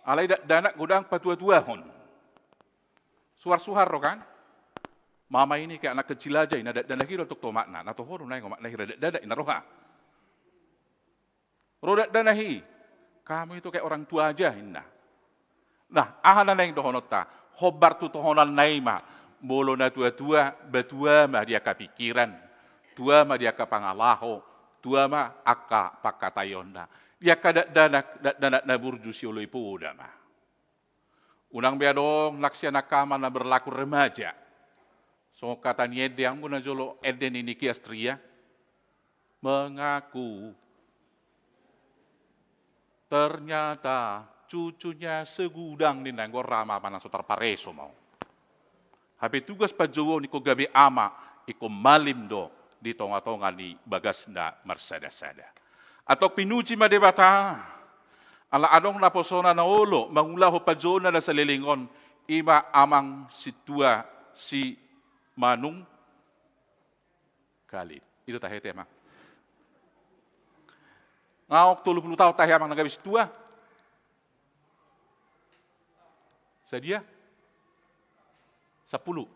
Alai dakdanak godang patuatuahon. Suharsuhar do kan? Mama ini kayak anak kecil aja, ina dakdanak i do antong tu omakna. Na toho do nuaeng omakna hira dakdanak, ina roha. Ro dakdanak i, "Kamu itu kayak orang tua aja," ninna. Nah, aha na naeng dohononta? Hombar tu tohonanna i ma, molo natuatua, ba tua ma di angka pingkiran, tua ma di angka pangalaho, tua ma angka pangkataionna. Di angka dakdanak, dakdanak na burju sioloi poda ma. Unang be adong nang sian angka ama na berlaku remaja. Songon hata ni ende, anggo na jolo ende ni Nicky Astria, mengaku ternyata cucunya segudang, ninna, anggo ra ama manang so tarpareso ma on. Hape tugas panjouon ingkon gabe ama, ingkon malim do di tongatonga ni bagasna marsadasada. Antong pinuji ma Debata, ala adong naposona na olo mangulahon panjouonna na saleleng on, i ma amang sintua Simanungkalit. I do tahe te amang. Nga tolu pulu taon tahe amang na gabe sintua. Sadia? Sampulu.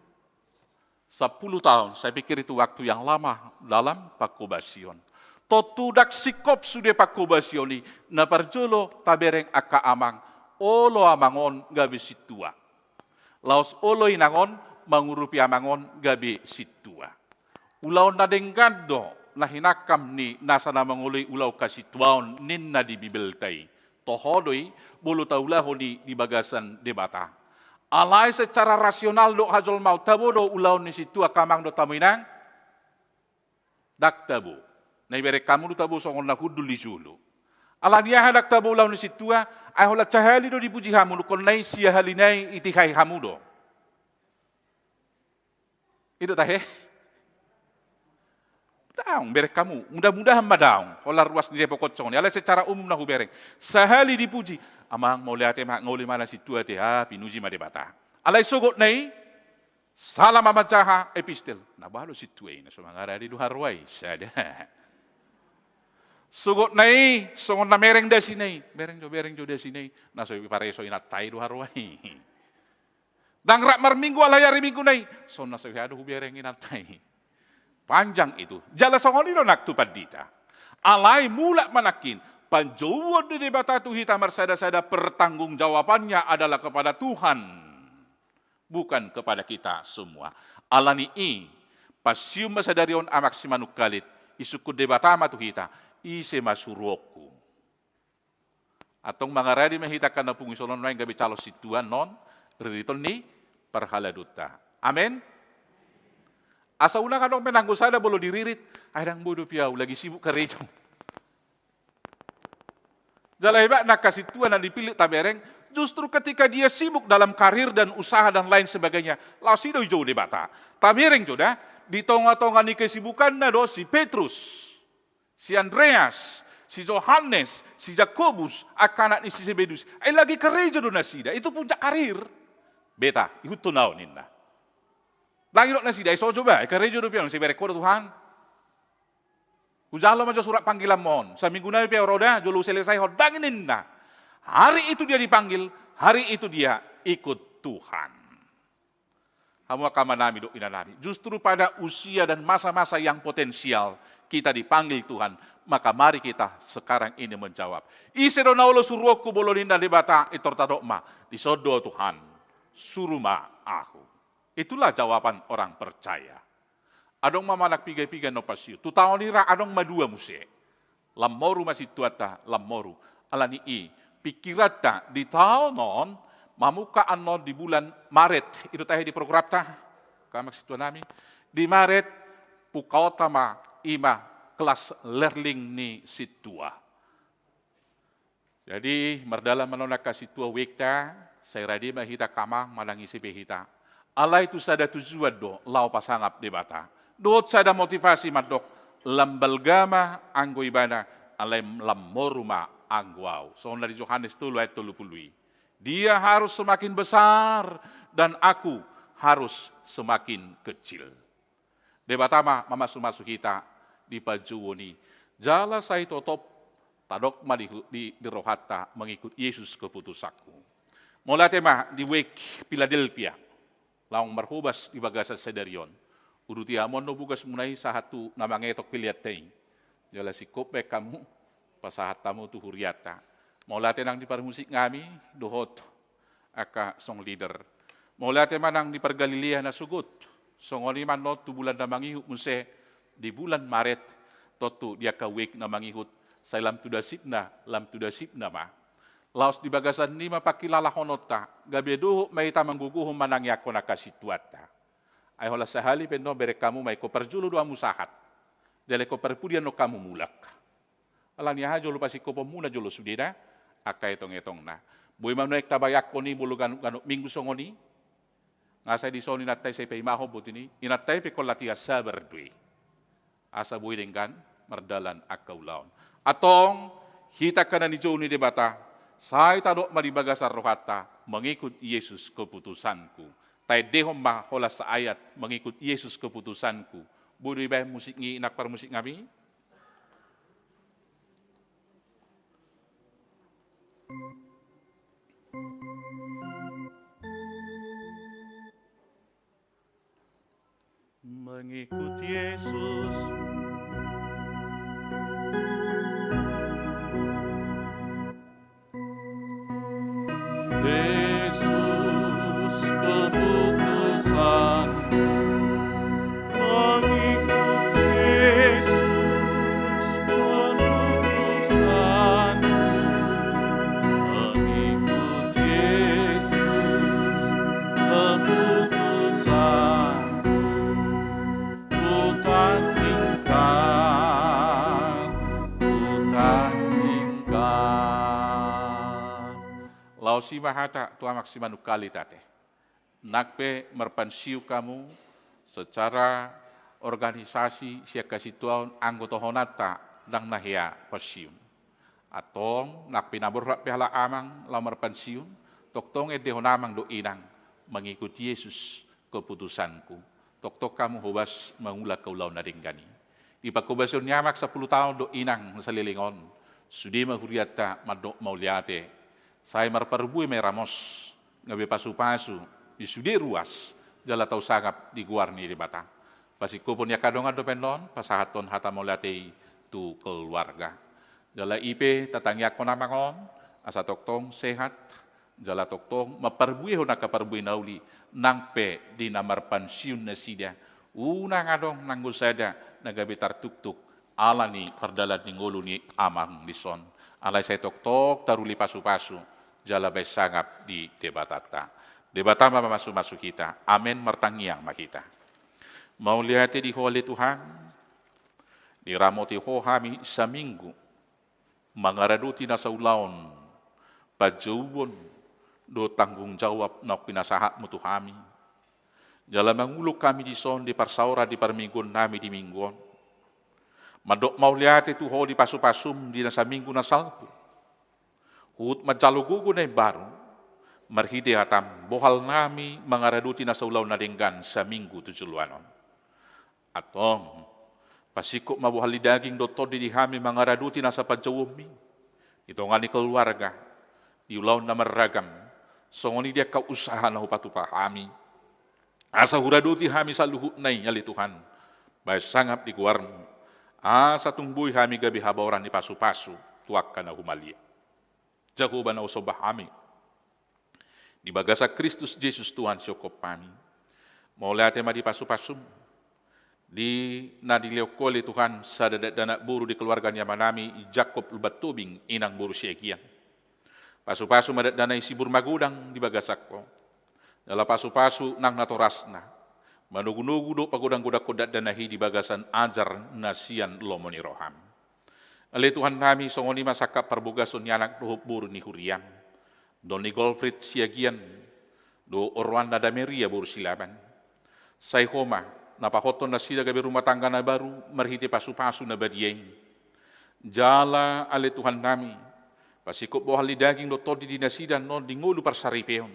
Sampulu taon, saya pikir itu waktu yang lama dalam pangkobasion. Tontu ndang singkop sude pangkobasion i, na parjolo tabereng angka amang, olo amang on gabe sintua. Laos olo inang on mangurupi amang on gabe sintua. Ulaon na denggan do na hinangkam ni nasa na mangoloi ulaon hasintuaon ninna di Bibelta i. Toho do i, molo taulahon i di bagasan Debata. Alai secara rasional dohot hajolmaon tabo do ulaon ni sintua angka amang dohot hamu inang? Ndang tabo. Na ibereng hamu do tabo songon na hundul di jolo. Ala ni aha ndang tabo ulaon ni sintua? Ai holan sahali do dipuji hamu, nungkon na i siahalina i itihai hamu do. I do tahe? Daong, bereng hamu. Mudah-mudahan ma daong. Holan ruas ni Debata on songon i. Alai secara umum na hubereng. Sahali dipuji. Amang, mauliate ma, nga uli ma na sintua te. Ah, pinuji ma Debata. Alai sogotna i, sala ma manjaha epistel. Na balo sintua i, na so mangarade do haroa i. Sada. Sogotna i, songon na mereng dasina i. Bereng jo, bereng jo dasina i. Na so ipareso inanta i do haroa i. Ndang rap marminggu alai ari Minggu na i. Songon na so hea do hubereng inanta i. Panjang itu. Jala songon i do nang tu pandita. Alai mulak ma nangkin. Panjouon ni Debata tu hita marsada-sada, pertanggungjawabannya adalah kepada Tuhan. Bukan kepada kita semua. Ala ni i, pansihon ma sadari on amang Simanungkalit. Isungkun Debata ma tu hita. Ise ma suruonku. Antong mangarade ma hita angka na pungu i, songon on nuaeng gabe calon sintua annon, ririton ni parhaladaonta. Amen. Asa unang adong pe nanggo sada molo diririt, ai ndang boi dope au, lagi sibuk karejo. Jala hebatna angka sintua na dipillit tabereng, justru ketika dia sibuk dalam karir dan usaha dan lain sebagainya, laos i do dijou Debata. Tabereng jo da, di tonga-tonga ni kesibukanna do si Petrus. Si Andreas, si Johannes, si Jakobus, angka anak ni si Zebedeus. Ai lagi karejo do nasida, itu puncak karir. Beta, ihuthon au ninna. Ndang idok nasida, ai so jo ba, ai karejo dope au, sai bereng ho do Tuhan. Hujalo ma jo surat panggilanmon, saminggu nai pe au ro da, jolo huselesai ho, ndang ninna. Hari itu dia dipanggil, hari itu dia ikut Tuhan. Hamu angka amanami dohot inanami, justru pada usia dan masa-masa yang potensial kita dipanggil Tuhan, maka mari kita sekarang ini menjawab. Ise do na olo suruonku molo ninna Debata, pintor tadok ma, dison do Tuhan, suru ma ahu. Itulah jawaban orang percaya. Adong ma manang piga-piga na pansihon. Tu taon i ra adong ma dua muse. Lam moru ma sintuanta, lam moru. Ala ni i, pikiranta di taon on, mamungka annon di bulan Maret. I do tahe di programta, angka amang sintuanami. Di Maret, pungkaonta ma, i ma kelas lerling ni sintua. Jadi, mardalan ma annon angka sintua wekta, sai rade ma hita angka amang manang ise pe hita. Alai tu sada tujuan do, laho pasangap Debata. Dohot sada motivasi mandok, lam balga ma anggo ibana, alai lam moru ma anggo au. Songon na di Johannes tolu ayat tolu pulu i. Dia harus semakin besar, dan aku harus semakin kecil. Debata ma mamasu-masu hita di panjouon i. Jala sai totop tadok ma di, di, di rohanta mengikut Yesus keputusanku. Mauliate ma di wijk Philadelphia. Laho marhobas di bagasan sadari on. Uduti hamu annon bogasmuna i sahat tu na mangetok peleanta i. Jala singkop baen hamu pasahat hamu tu hurianta. Mauliate nang di parmusik nami dohot angka song leader. Mauliate ma nang di pargalilea na sogot. Songon i ma annon tu bulan na mangihut muse di bulan Maret, tontu di angka wijk na mangihut, sai lam tu dasipna, lam tu dasipna ma. Laos di bagasan i ma pangkilalahononta, gabe dohot ma hita manggogohon manangiangkon angka sintuanta. Ai holan sahali pe annon bereng hamu ma ingkon parjolo do hamu sahat. Jala ingkon parpudi annon hamu mulak. Ala ni aha jolo pasingkoponmuna jolo sudena, angka etong-etongna. Boi ma nuaeng tabayangkon i molo ganup-ganup minggu songon i. Nga sai dison inanta i sai paimahon botima i, inanta i pe ingkon latihan sabar do i. Asa boi denggan mardalan angka ulaon. Antong, hita angka na nijou ni Debata, sai tadok ma di bagasan rohanta, mengikut Yesus keputusanku. Taendehon ma holan saayat, mengikut Yesus keputusanku. Boi do dibaen musik ni anak parmusik nami? Mengikut Yesus. Yesus keputusan. Mengikut Yesus keputusan. Mengikut Yesus keputusan. Ku tandingkan, ku tandingkan. Laos i ma hata tu Amak Simanungkalit ate. Nang pe marpansiun hamu secara organisasi sian hasituaon anggo tohonanta ndang na hea pansiun. Antong, nang pe na borhat pe halak amang laho marpansiun, tongtong endehon amang dohot inang, mengikut Yesus keputusanku. Tongtong hamu hobas mangula angka ulaon na denggan i. Di panghobasion ni amak sampulu taon dohot inang na saleleng on, sude ma hurianta mandok mauliate. Sai marparbue ma i ramos, gabe pasupasu di sude ruas, jala tau sangap di goar ni Debata. Pasingkophon ni angka dongan dope annon, pasahathon hata mauliate i tu keluarga. Jala i pe tatangiangkon amang on, asa tongtong sehat, jala tongtong mamparbuehon angka parbue na uli, nang pe di na marpansiun nasida. Unang adong nanggo sada na gabe tartuktuk ala ni pardalan ni ngolu ni amang dison. Alai sai tongtong taruli pasupasu, jala baen sangap di Debatanta. Debata ma mamasumasu hita. Amen, martangiang ma hita. Mauliate di Ho ale Tuhan, diramoti Ho hami saminggu, mangaradoti nasa ulaon, panjouon, dohot tanggung jawab naung pinasahatmu tu hami. Jala mangulon hami dison di parsaoran di parmingguon nami di minggu on. Mandok mauliate tu Ho di pasupasum di nasa minggu na salpu. Huhut manjalo gogo na imbaru, marhite hatam bohal nami mangaradoti nasa ulaon na denggan saminggu tu joloan on. Antong, pasingkop ma bohal ni daging dohot tondi di hami mangaradoti nasa panjouonmi, di tonga ni keluarga, di ulaon na marragam, songon i di angka usaha na hupatupa hami. Asa huradoti hami saluhutna i ale Tuhan, baen sangap di goarmu, asa tung boi hami gabe habaoran ni pasupasu tu angka na humaliang. Jahowa na husomba hami di bagasan Kristus Jesus Tuhan sihompa hami. Mauliate ma di pasupasum, di na dilehon Ho ale Tuhan sada dakdanak boru di keluarga ni amanami Jakob Lumban Tobing, inang boru Siagian. Pasupasu ma dakdanak i sibur magodang di bagasan Ho. Jala pasupasu nang natorasna, manogunogu dohot pagodanggodangkon dakdanak i di bagasan ajar na sian lomo ni roham. Ale Tuhan nami, songon i ma sangkap parbogason ni anak dohot boru ni huriam, doli ni Golfrid Siagian dohot oroanna Dameria boru Silaban. Sai Ho ma na pahothon nasida gabe rumah tangga na baru marhite pasupasu na badia i. Jala ale Tuhan nami, pasingkop bohal ni daging dohot tondi di nasida annon di ngolu parsaripeon.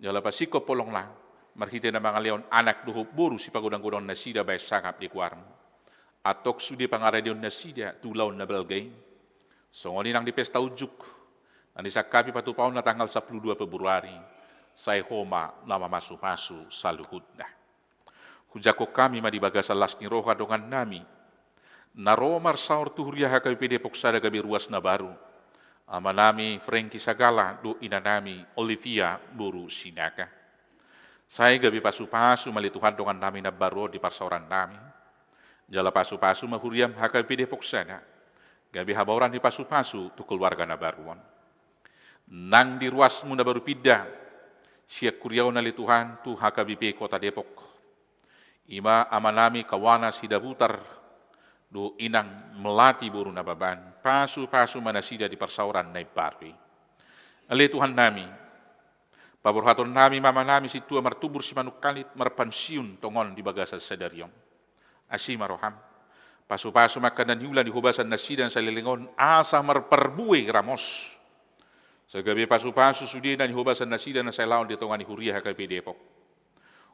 Jala pasingkop holongna marhite na mangalehon anak dohot boru sipagodanggodangon nasida baen sangap di goarmu. Antong sude pangaradeon nasida tu ulaon na balga i, songon i nang di pesta unjuk na disangkapi patupaonna tanggal sampulu dua Februari, sai Ho ma na mamasumasu saluhutna. Hujangkon hami ma di bagasan las ni roha dongan nami na ro marsaor tu huria H K B P Depok Sada gabe ruas na baru, amanami Frankie Sagala dohot inanami Olivia boru Sinaga. Sai gabe pasupasu ma ale Tuhan dongan nami na baru on di parsaoran nami. Jala pasupasu ma huriam H K B P Depok Sada gabe habaoran ni pasupasu tu keluarga na baru on. Nang di ruasmu na baru pinda sian huria on ale Tuhan tu H K B P Kota Depok, i ma amanami Kawana Sidabutar dohot inang Melati boru Nababan, pasupasu ma nasida di parsaoran na imbaru i. Ale Tuhan nami, paborhaton nami ma amanami Sintua Martubur Simanungkalit marpansiun tongon di bagasan sadari on. Asi ma roham. Pasupasu ma angka na niula ni hobasan nasida na saleleng on, asa marparbue ramos. Sai gabe pasupasu sude na nihobasan nasida na sai laon di tonga ni huria H K P Depok.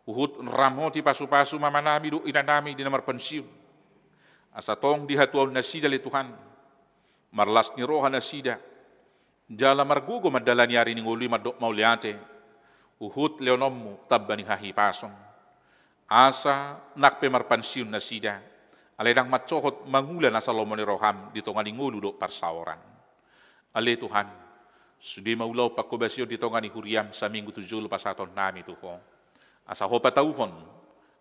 Huhut ramoti pasupasu ma amanami dohot inanami di na marpensiun. Asa tong di hatuaon nasida ale Tuhan. Marlas ni roha nasida. Jala margogo mandalani ari ni ngolu i mandok mauliate. Huhut lehononmu tamba ni hahipason. Asa nang pe marpensiun nasida. Alai ndang mansohot mangula na so lomo ni roham di tonga ni ngolu dohot parsaoran. Ale Tuhan, sude ma ulaon panghobasion di tonga ni huriam saminggu tu jolo pasahatonnami tu Ho. Asa Ho patauhon,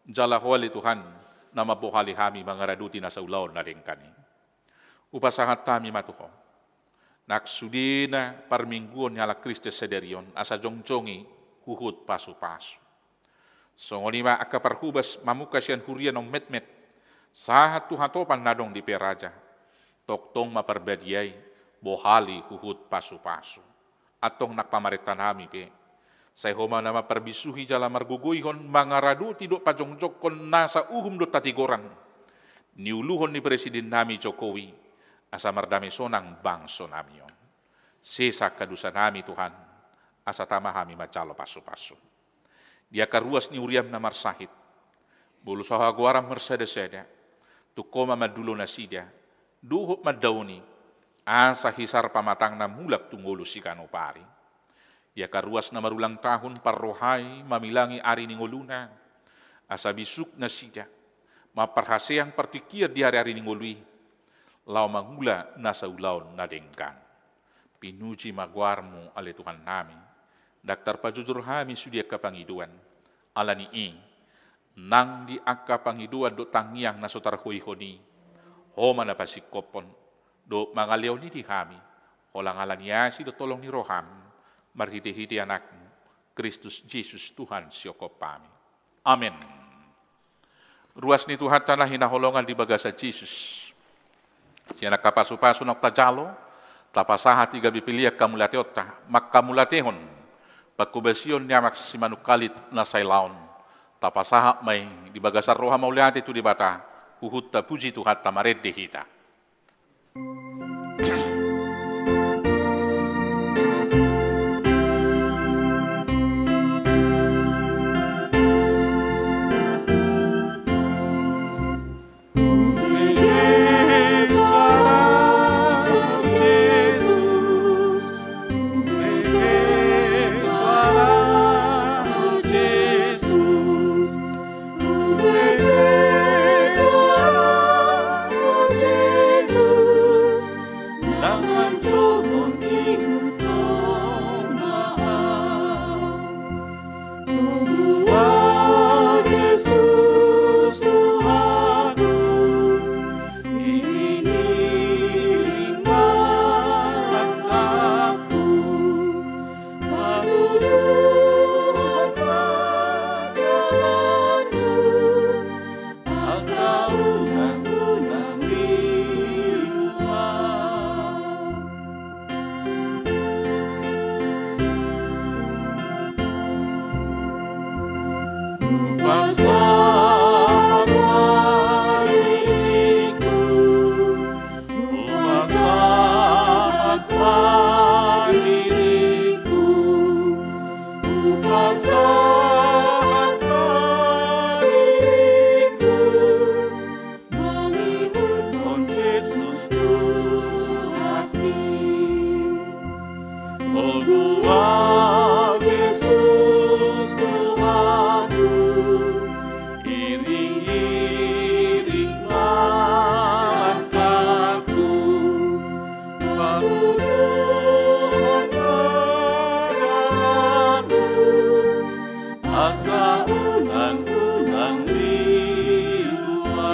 jala Ho ale Tuhan, na mambohali hami mangaradoti nasa ulaon na denggan i. Hupasahat hami ma tu Ho. Nang sudena parmingguon ni halak Kristen sadari on, asa jongjong i huhut pasupasu. Songon i ma angka parhobas mamungka sian huria naung metmet, sahat tu hatopan na adong di Peraja. Tongtong ma Parbadia i, bohali huhut pasupasu. Antong nang pamarentanami pe. Sai Ho ma na mamparbisuhi jala margogoihon mangaradoti dohot pajongjongkon nasa uhum dohot hatigoran. Niuluhon ni Presidennami Jokowi, asa mardame sonang bangsonami on. Sesa angka dosanami Tuhan, asa tama hami manjalo pasupasu. Di angka ruas ni huriam na marsahit. Molo so hagoaran marsadasada, tung Ho ma mandulo nasida, dohot mandaoni, asa hisar pamatangna mulak tu ngolu siganup ari. Di angka ruas na marulang tahun parrohai mamilangi ari ni ngoluna, asa bisuk nasida, mamparhaseang partingkian di ari-ari ni ngolu i, laho mangula nasa ulaon na denggan. Pinuji ma goarmu ale Tuhannami, ndang tarpajojor hami sude angka pangidoan, ala ni i, nang di angka pangidoan dohot tangiang na so tarhoihon i, Ho ma na pasingkophon, dohot mangalehon i di hami, holan ala ni asi dohot holong ni roham, marhite-hite Anakmu, Kristus Jesus Tuhan sihophop hami. Amen. Ruas ni Tuhanta na hinaholongan di bagasan Jesus. Sian angka pasupasu naung tajalo, tapasahat i gabe pelean hamauliateonta, manghamauliatehon, panghobasion ni Amak Simanungkalit na sai laon. Tapasahat ma i di bagasan roha mauliate tu Debata, huhut tapuji Tuhanta marende hita. Mangihuthon Jesus Tuhanki. Togu Ho Jesus Tuhanku, iring-iring ma langkahku, patuduhon ma jalanku, asa unang, unang lilu Ho.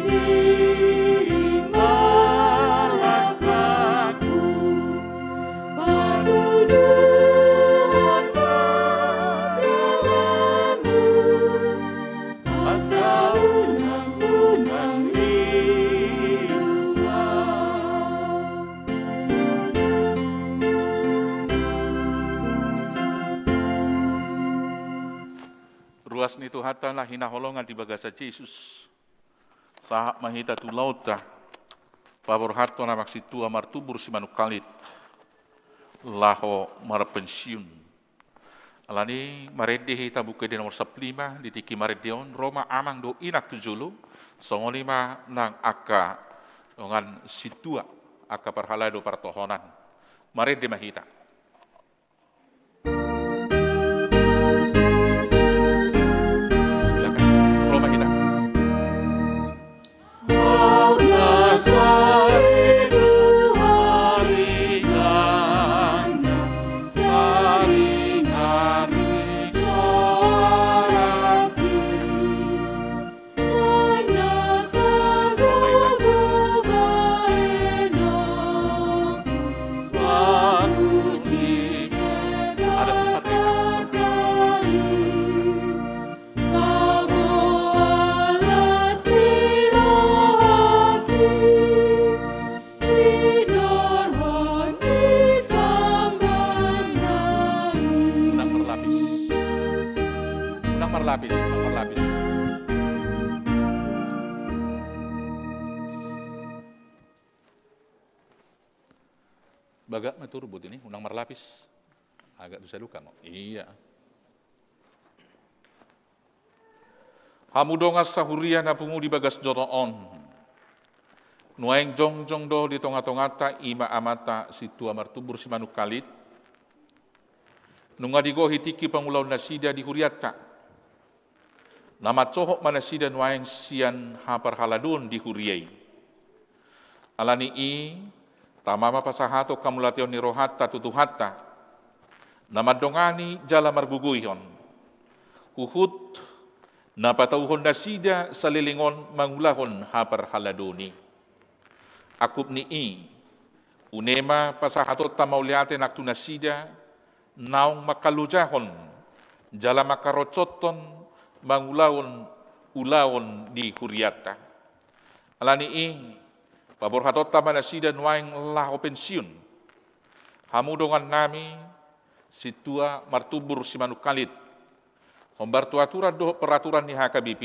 Iring-iring ma langkangku, patuduhon ma dalanmu, asa unang-unang liluan. Ruas ni Tuhanta na hinaholongan di bagasan Jesus. Sahat ma hita tu ulaonta, paborhathon Amang Sintua Martubur Simanungkalit, laho marpensiun. Alani i marende hita buka di nomor sampulu lima, di tingki marende on, ro ma amang dohot inang tu jolo, songon i ma nang angka dongan sintua, angka parhalado partohonan. Marende ma hita. Silakan. Ro ma hita. Unang marlapis. Unang marlapis, unang marlapis. Bagak ma turbut ini, unang marlapis. Agak bisa luka, no? Iya. Hamu dongan sahuria na pungu di bagas joro on. Nuaeng jongjong do di tonga-tonganta i ma amanta Sintua Martubur Simanungkalit. Nunga digohi tingki pangulaon nasida di hurianta. Na mansohot ma nasida nuaeng sian haparhaladoon di huria i. Alani i, tama ma pasahaton hamauliateon ni rohanta tu Tuhanta, na mandongani jala margogoihon. Huhut na patauhon nasida saleleng on mangulahon haparhaladoon i. Angkup ni i, une ma pasahatonta mauliate nang tu nasida, naung mangkalojahon jala mangkarochothon mangulahon ulaon di hurianta. Alani i, paborhatonta ma nasida nuaeng laho pensiun. Hamu dongannami, Sintua Martubur Simanungkalit, hombar tu aturan dohot peraturan ni H K B P,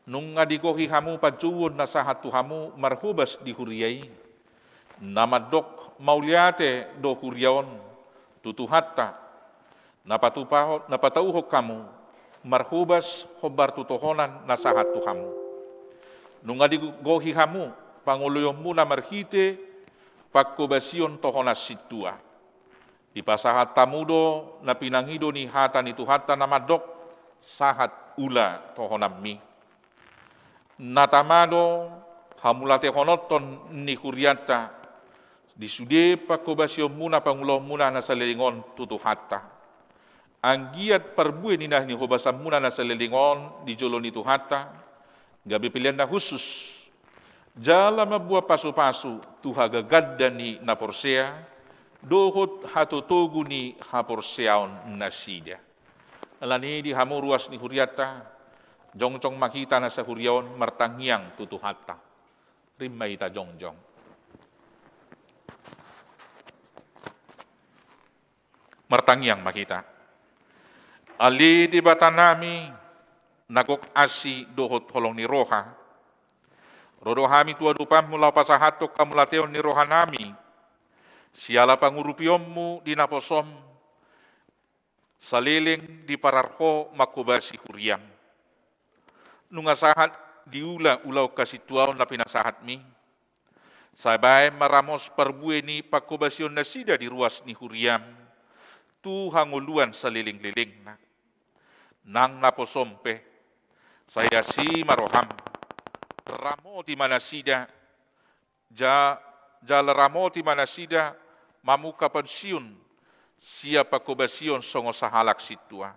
nunga digohi hamu panjouon na sahat tu hamu marhobas di huria i, na mandok mauliate do huria on tu Tuhanta, na patupaho-, na patauhon hamu marhobas hombar tu tohonan na sahat tu hamu. Nunga digohi hamu pangoloionmuna marhite panghobasion tohonan sintua. Dipasahat hamu do na pinangido ni hata ni Tuhanta na mandok, sahat ula tohonanmi. Na tama do hamauliatehononton ni hurianta di sude panghobasionmuna pangulaonmuna na saleleng on tu Tuhanta. Anggiat parbue ni na nihobasanmuna na saleleng on di jolo ni Tuhanta, gabe pelean na hushus, jala mamboan pasupasu tu hagaganda ni na porsea, dohot hatotogu ni haporseaon nasida. Alani i di hamu ruas ni hurianta, jongjong ma hita na sahuria on martangiang tu Tuhanta. Rim ma hita jongjong. Martangiang ma hita. Ale Debatanami, na gok asi dohot holong ni roha. Ro do hami tu adopanmu laho pasahathon hamauliateon ni rohanami, siala pangurupionmu di naposom, saleleng diparar ho manghobasi huriam. Nunga sahat diula ulaon hasintuaon na pinasahatmi. Sai baen ma ramos parbue ni panghobasion nasida di ruas ni huriam, tu hangoluan saleleng-lelengna. Nang naposom pe, sai asi ma roham. Ramoti ma nasida, ja-, jala ramoti ma nasida mamungka pensiun sian panghobasion songon sahalak sintua.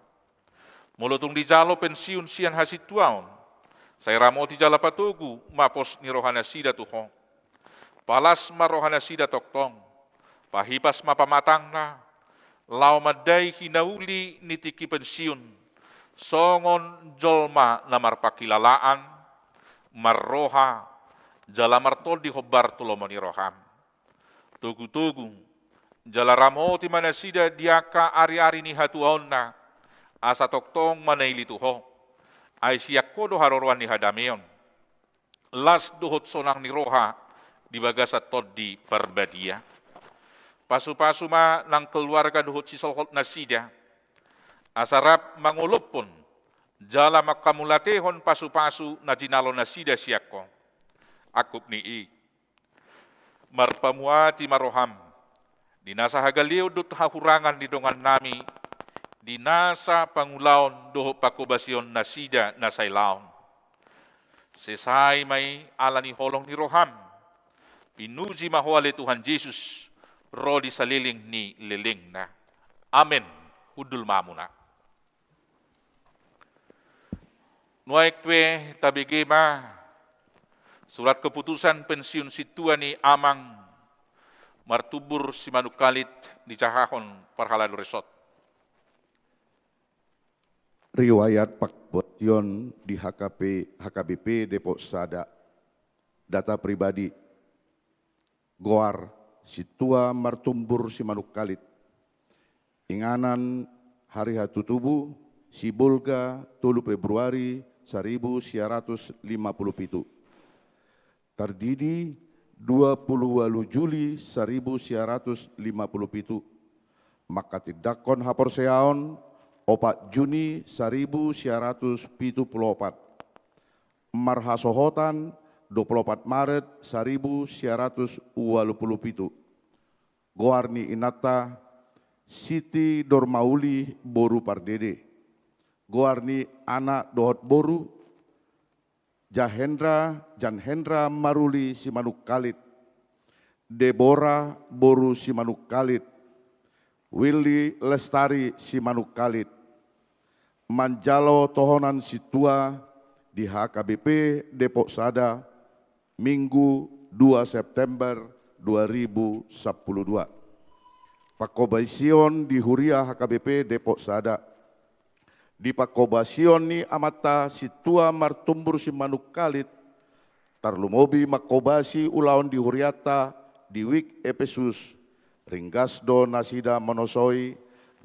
Molo tung dijalo pensiun sian hasintuaon, Sai ramoti jala patogu ma pos ni rohanasida tu Ho. Palas ma rohanasida tongtong, pahipas ma pamatangna, laho mandai hinauli ni tingki pensiun, songon jolma na marpanghilalaan, marroha, jala martondi hombar tu lomo ni roham. Togutogu, jala ramoti ma nasida di angka ariari ni hatuaonna, asa tongtong manaili tu Ho. Ai sian Ho do haroroan ni hadameon, las dohot sonang ni roha di bagasan Tondi Parbadia. Pasupasu ma nang keluarga dohot sisolhotnasida, asa rap mangolophon jala manghamauliatehon pasupasu na jinalo nasida sian Ho. Angkup ni i, marpamuati ma roham di nasa hagaleon dohot hahurangan ni dongannami, di nasa pangulaon dohot panghobasionnasida na sailaon. Sesai ma i ala ni holong ni roham. Pinuji ma Ho ale Tuhan Jesus, ro di saleleng ni lelengna. Amen. Hundul ma hamuna. Nuaeng pe tabege ma surat keputusan pensiun sintua ni Amang Martumbur Simanungkalit dijahahon parhalado resort. Riwayat panghobasion di H K P, H K B P Depok Sada. Data pribadi. Goar: Sintua Martumbur Simanungkalit. Inganan: hari hatutubu: Sibolga, tolu Februari saribu sia ratus lima pulu pitu. Tardidi: dua pulu ualu Juli saribu sia ratus lima pulu pitu. Manghatindanghon haporseaon: opat Juni saribu sia ratus pitu pulu opat. Marhasohotan: dua pulu opat Maret saribu sia ratus ualu pulu pitu. Goar ni inanta: Siti Dormauli boru Pardede. Goar ni anak dohot boru: Jahendra, Jan Hendra Maruli Simanungkalit, Debora boru Simanungkalit, Willy Lestari Simanungkalit. Manjalo tohonan sintua di H K B P Depok Sada, Minggu, dua September dua ribu sampulu dua. Panghobasion di Huria H K B P Depok Sada. Di panghobasion ni amanta Sintua Martumbur Simanungkalit, tarlumobi manghobasi ulaon di hurianta di Wijk Efesus, ringgas do nasida manosoi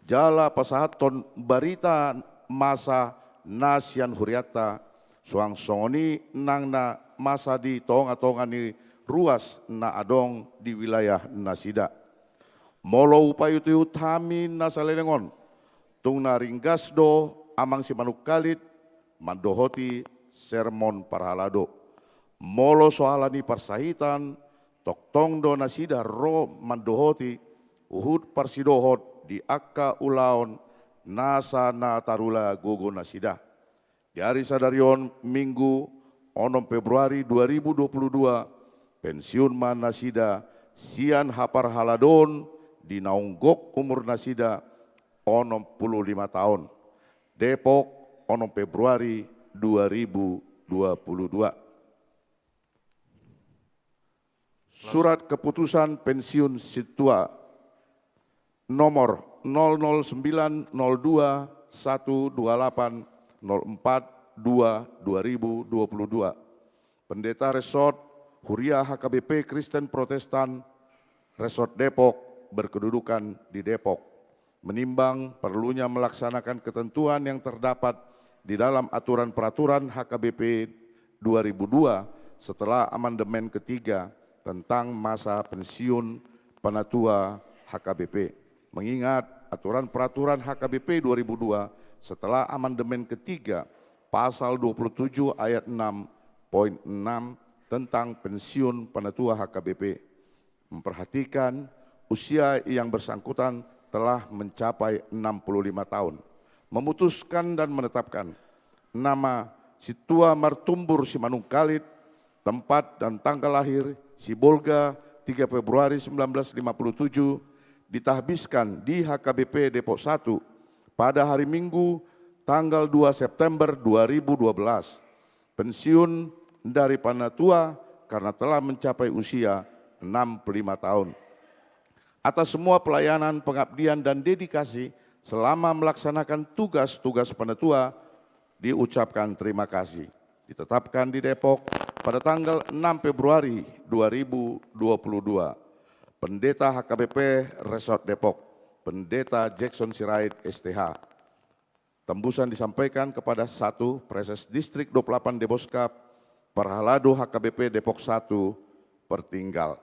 jala pasahathon barita masa na sian hurianta, suang songon i nang na masa di tongatonga ni ruas na adong di wilayah nasida. Molo hupaihutihut hami na saleleng on, tung na ringgas do Amang Simanungkalit mandohoti sermon parhalado. Molo so ala ni parsahitan, tongtong do nasida ro mandohoti huhut parsidohot di angka ulaon nasa na tarula gogonasida. Di ari sadari on, Minggu, onom Februari dua ribu dua puluh dua, pensiun ma nasida sian haparhaladoon di naung gok umurnasida, onom pulu lima taon. Depok, onom Februari dua ribu dua puluh dua. Surat keputusan pensiun sintua nomor nol nol sembilan nol dua satu dua delapan nol empat dua dua ribu dua puluh dua. Pendeta Resort, Huria H K B P Kristen Protestan, Resort Depok, berkedudukan di Depok. Menimbang perlunya melaksanakan ketentuan yang terdapat di dalam aturan peraturan H K B P dua ribu dua setelah amandemen ketiga tentang masa pensiun penatua H K B P. Mengingat aturan peraturan H K B P dua ribu dua setelah amandemen ketiga, pasal dua puluh tujuh ayat enam poin enam tentang pensiun penatua H K B P, memperhatikan usia yang bersangkutan telah mencapai enam puluh lima tahun, memutuskan dan menetapkan nama Sintua Martumbur Simanungkalit, tempat dan tanggal lahir Sibolga, tiga Februari sembilan belas lima puluh tujuh, ditahbiskan di H K B P Depok Satu pada hari Minggu, tanggal dua September dua ribu dua belas. pensiun dari Panatua karena telah mencapai usia enam puluh lima tahun. Atas semua pelayanan, pengabdian, dan dedikasi selama melaksanakan tugas-tugas Panatua, diucapkan terima kasih. Ditetapkan di Depok pada tanggal enam Februari dua ribu dua puluh dua. Pendeta H K B P Resort Depok, Pendeta Jackson Sirait, S T H. Tembusan disampaikan kepada satu, Praeses Distrik dua puluh delapan Deboskap, Parhalado H K B P Depok satu, Pertinggal.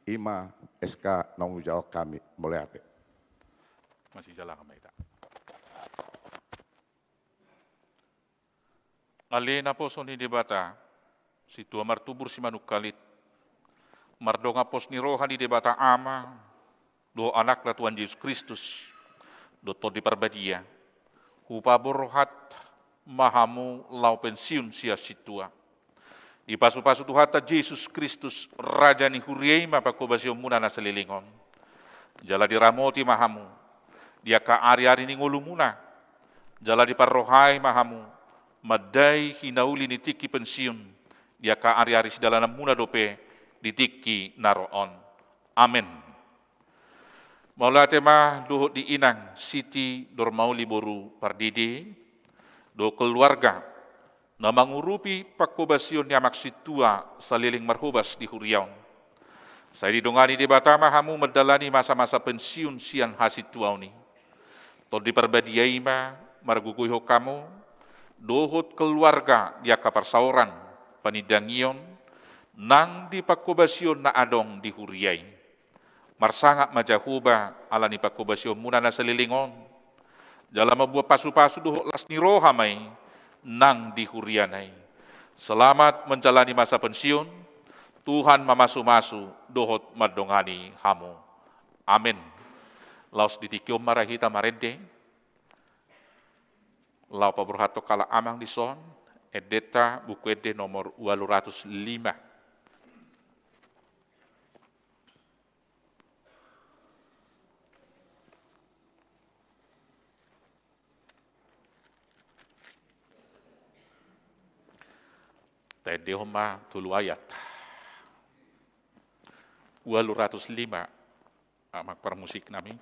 I ma S K naung hujalo hami. Mauliate. Masih jalan kami, tak. Ale naposo ni Debata, Sintua martubur simanungkalit, mardongan pos ni roha ni Debata Ama dohot Anakna Tuhan Jesus Kristus dohot Tondi Parbadia, hupaborhat ma hamu laho pensiun sian sintua. Dipasupasu Tuhanta Jesus Kristus, Raja ni huria i ma panghobasionmuna na saleleng on. Jala diramoti ma hamu di angka ariari ni ngolumuna. Jala diparrohai ma hamu mandai hinauli ni tingki pensiun di angka ariari sidalananmuna dope di tingki na ro on. Amen. Mauliate ma dohot di inang Siti Dormauli boru Pardede dohot keluarga na mangurupi panghobasion ni amang sintua saleleng marhobas di huria on. Sai didongani Debata ma hamu mandalani masa-masa pensiun sian hasintuaon i. Tondi Parbadia i ma margogoihon hamu dohot keluarga di angka parsaoran, panindangion nang di panghobasion na adong di huria i. Marsangap ma Jahowa ala ni panghobasionmuna na saleleng on. Jala mamboan pasupasu dohot las ni roha ma i nang di huriana i. Selamat menjalani masa pensiun. Tuhan mamasumasu dohot mandongani hamu. Amen. Laos di tingki on ma ra hita marende. Laho paborhathon halak amang dison endenta, Buku Ende nomor ualu ratus lima. Taendehon ma tolu ayat. Ualu ratus lima. Amang parmusik nami.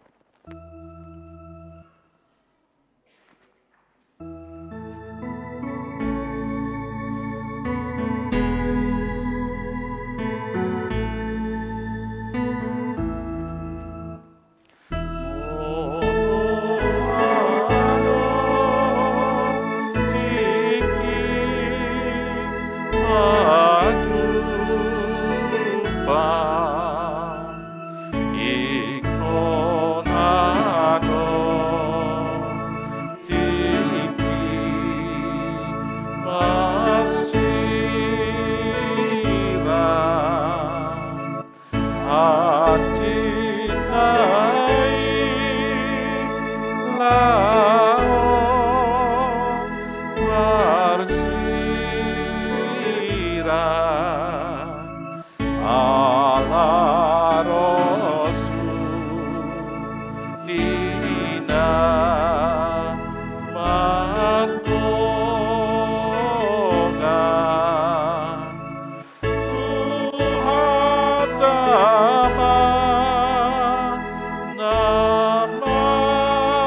Ala ros ni na mardongan, Tuhanta ma na maramoti.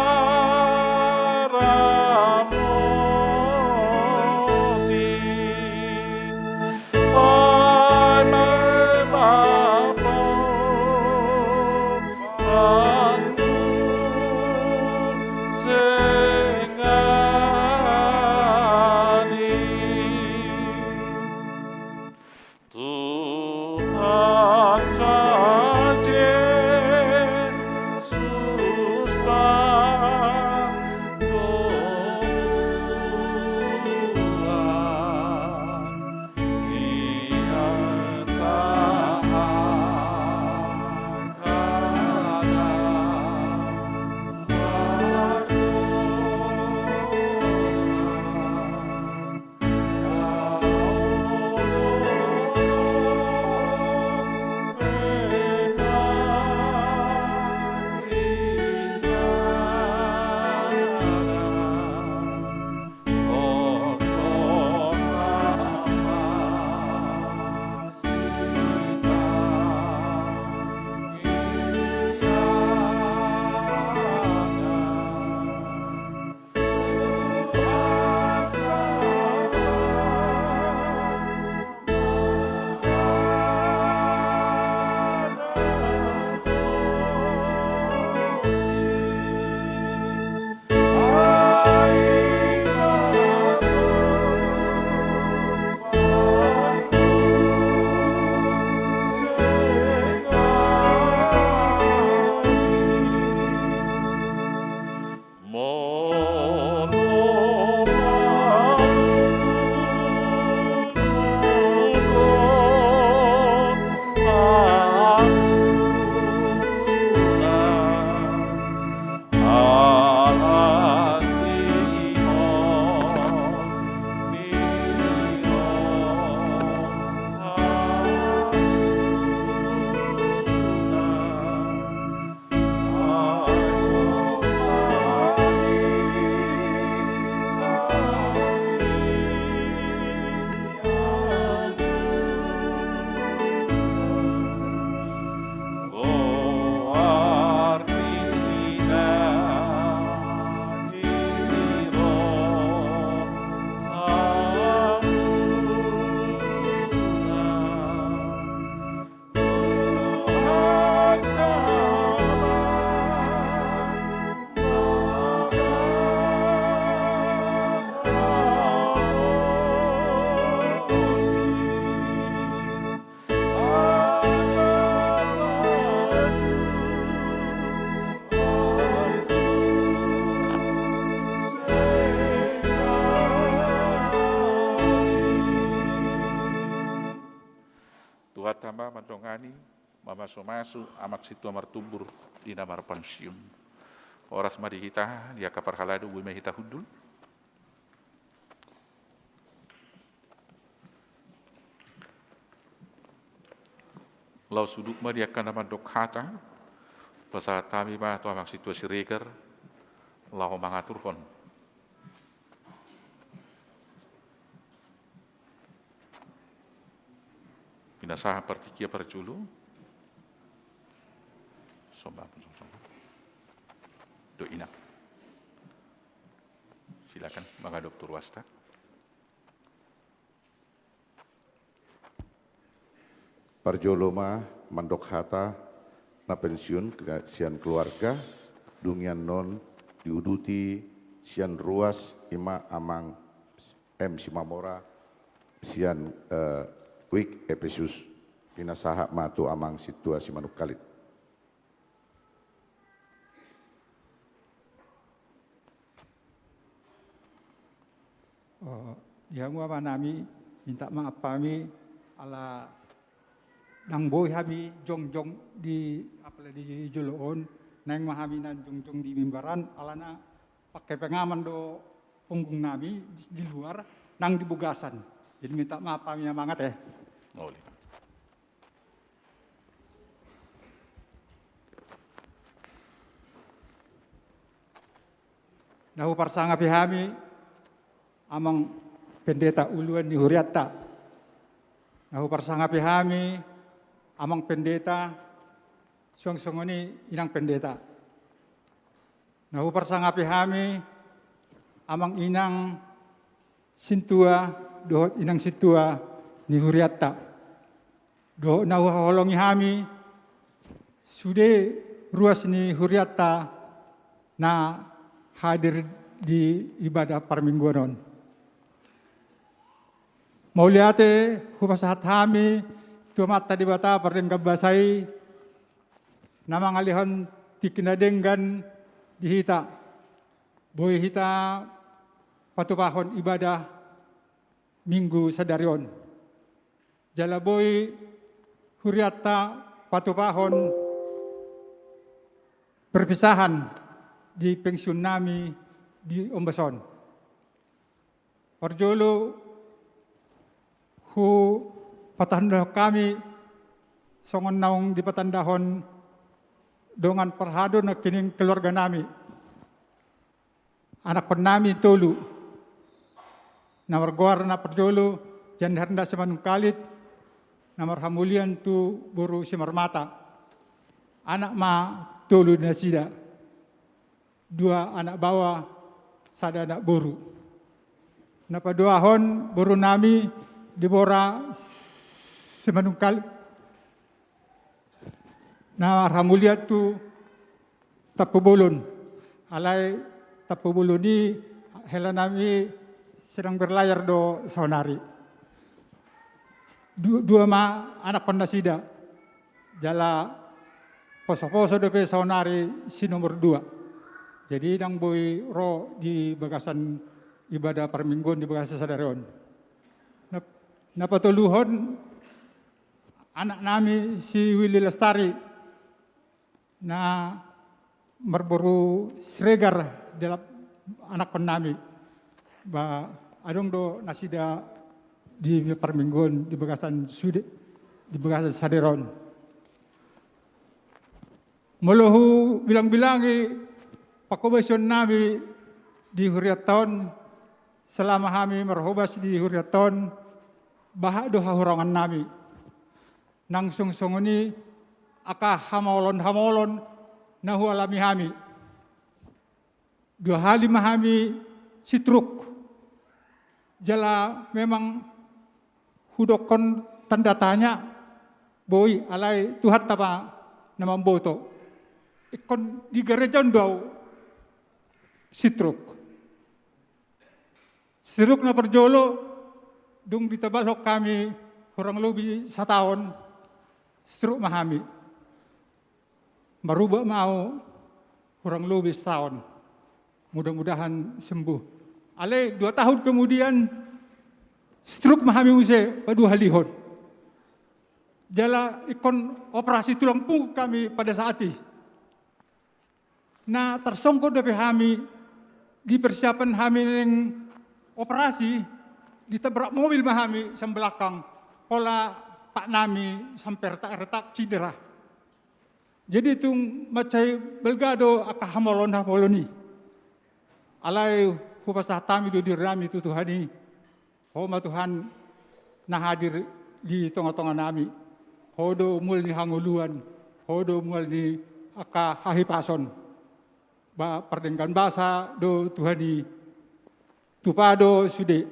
Huhata ma mandongani, mamasumasu Amang Sintua Martumbur di na marpansiun. Horas ma di hita, di angka parhalado, boi ma hita hundul. Laos udut ma di angka na mandok hata, pasahat hami ma tu Amang Sintua Siregar, laho mangaturhon. Pinasahat partingkian parjolo. Sombang, sombang. Do inang. Silakan mangadop tu ruasta. Parjolo ma mandok hata na pensiun ke-, sian keluarga, dung i annon diuduti sian ruas i ma Amang M. Simamora sian, eh, Wijk Epesus. Pinasahat ma tu Amang Sintua Simanungkalit. Oh, di hamu amanami, minta maaf hami ala ndang boi hami jongjong di, apala di jolo on, naeng ma hami naeng jongjong di mimbar an, alana pakai pengaman do punggung nami di, di luar, nang di bagasan. Jadi minta maaf hami, Amang, ate. Oh, iya. Na huparsangapi hami Amang Pendeta, uluan ni hurianta. Na huparsangapi hami Amang Pendeta, suang songon i Inang Pendeta. Na huparsangapi hami Amang Inang Sintua dohot Inang Sintua ni hurianta. Dohot na huhaholongi hami sude ruas ni hurianta na hadir di ibadah parmingguan on. Mauliate hupasahat hami tu Amanta Debata pardenggan basa i, na mangalehon tingki na denggan di hita, boi hita patupahon ibadah Minggu sadari on. Jala boi hurianta patupahon perpisahan di pensiun nami di ombas on. Parjolo hupatandahon hami songon naung dipatandahon dongan parhalado nangkining keluarga nami. Anakkon nami tolu. Na margoar na parjolo Jan Hernda Simanungkalit, na marhamulian tu boru Simarmata. Anak ma tolu di nasida. Dua anak baoa, sada anak boru. Na paduahon boru nami Debora Simanungkalit, na marhamulian tu Tampubolon. Alai Tampubolon i hela nami sedang berlayar do saonari. Du-, dua ma anakkon nasida. Jala poso-poso dope saonari si nomor dua. Jadi ndang boi ro di bagasan ibadah parmingguon di bagasan sadari on. Na, na patoluhon anak nami si Willy Lestari, na marboru Siregar, adalah anakkon nami. Ba, adong do nasida di parmingguon di bagasan sude, di bagasan sadari on. Molo hubilang-bilangi panghobasion nami di hurianta on, selama hami marhobas di hurianta on, bahat do hahurangan nami. Nang songon i angka hamaolon-hamaolon na hualami hami. Dua hali ma hami sitruk. Jala memang hudokkon tanda tanya, boi, alai Tuhanta ma na mamboto. Ingkon di gareja on do au sitruk. Sitruk na parjolo, dung ditabalhon hami hurang lobi sataon, sitruk ma hami. Marubat ma au hurang lobi sataon. Mudah-mudahan sembuh. Alai dua tahun kemudian, sitruk ma hami muse paduahalihon. Jala ingkon operasi tulang punggung hami pada saat i. Na tarsonggot dope hami, di persiapan hami naeng operasi, ditabrak mobil ma hami sian belakang, pola patnami sampe retak-retak cidera. Jadi tung mansai balga do angka hamoloan-hamoloan i. Alai hupasahat hami do dirinami tu Tuhan i. Ho ma Tuhan na hadir di tonga-tonga nami. Ho do mual ni hangoluan, ho do mual ni angka hahipason. Ba pardenggan basa do Tuhan i, tupa do sude,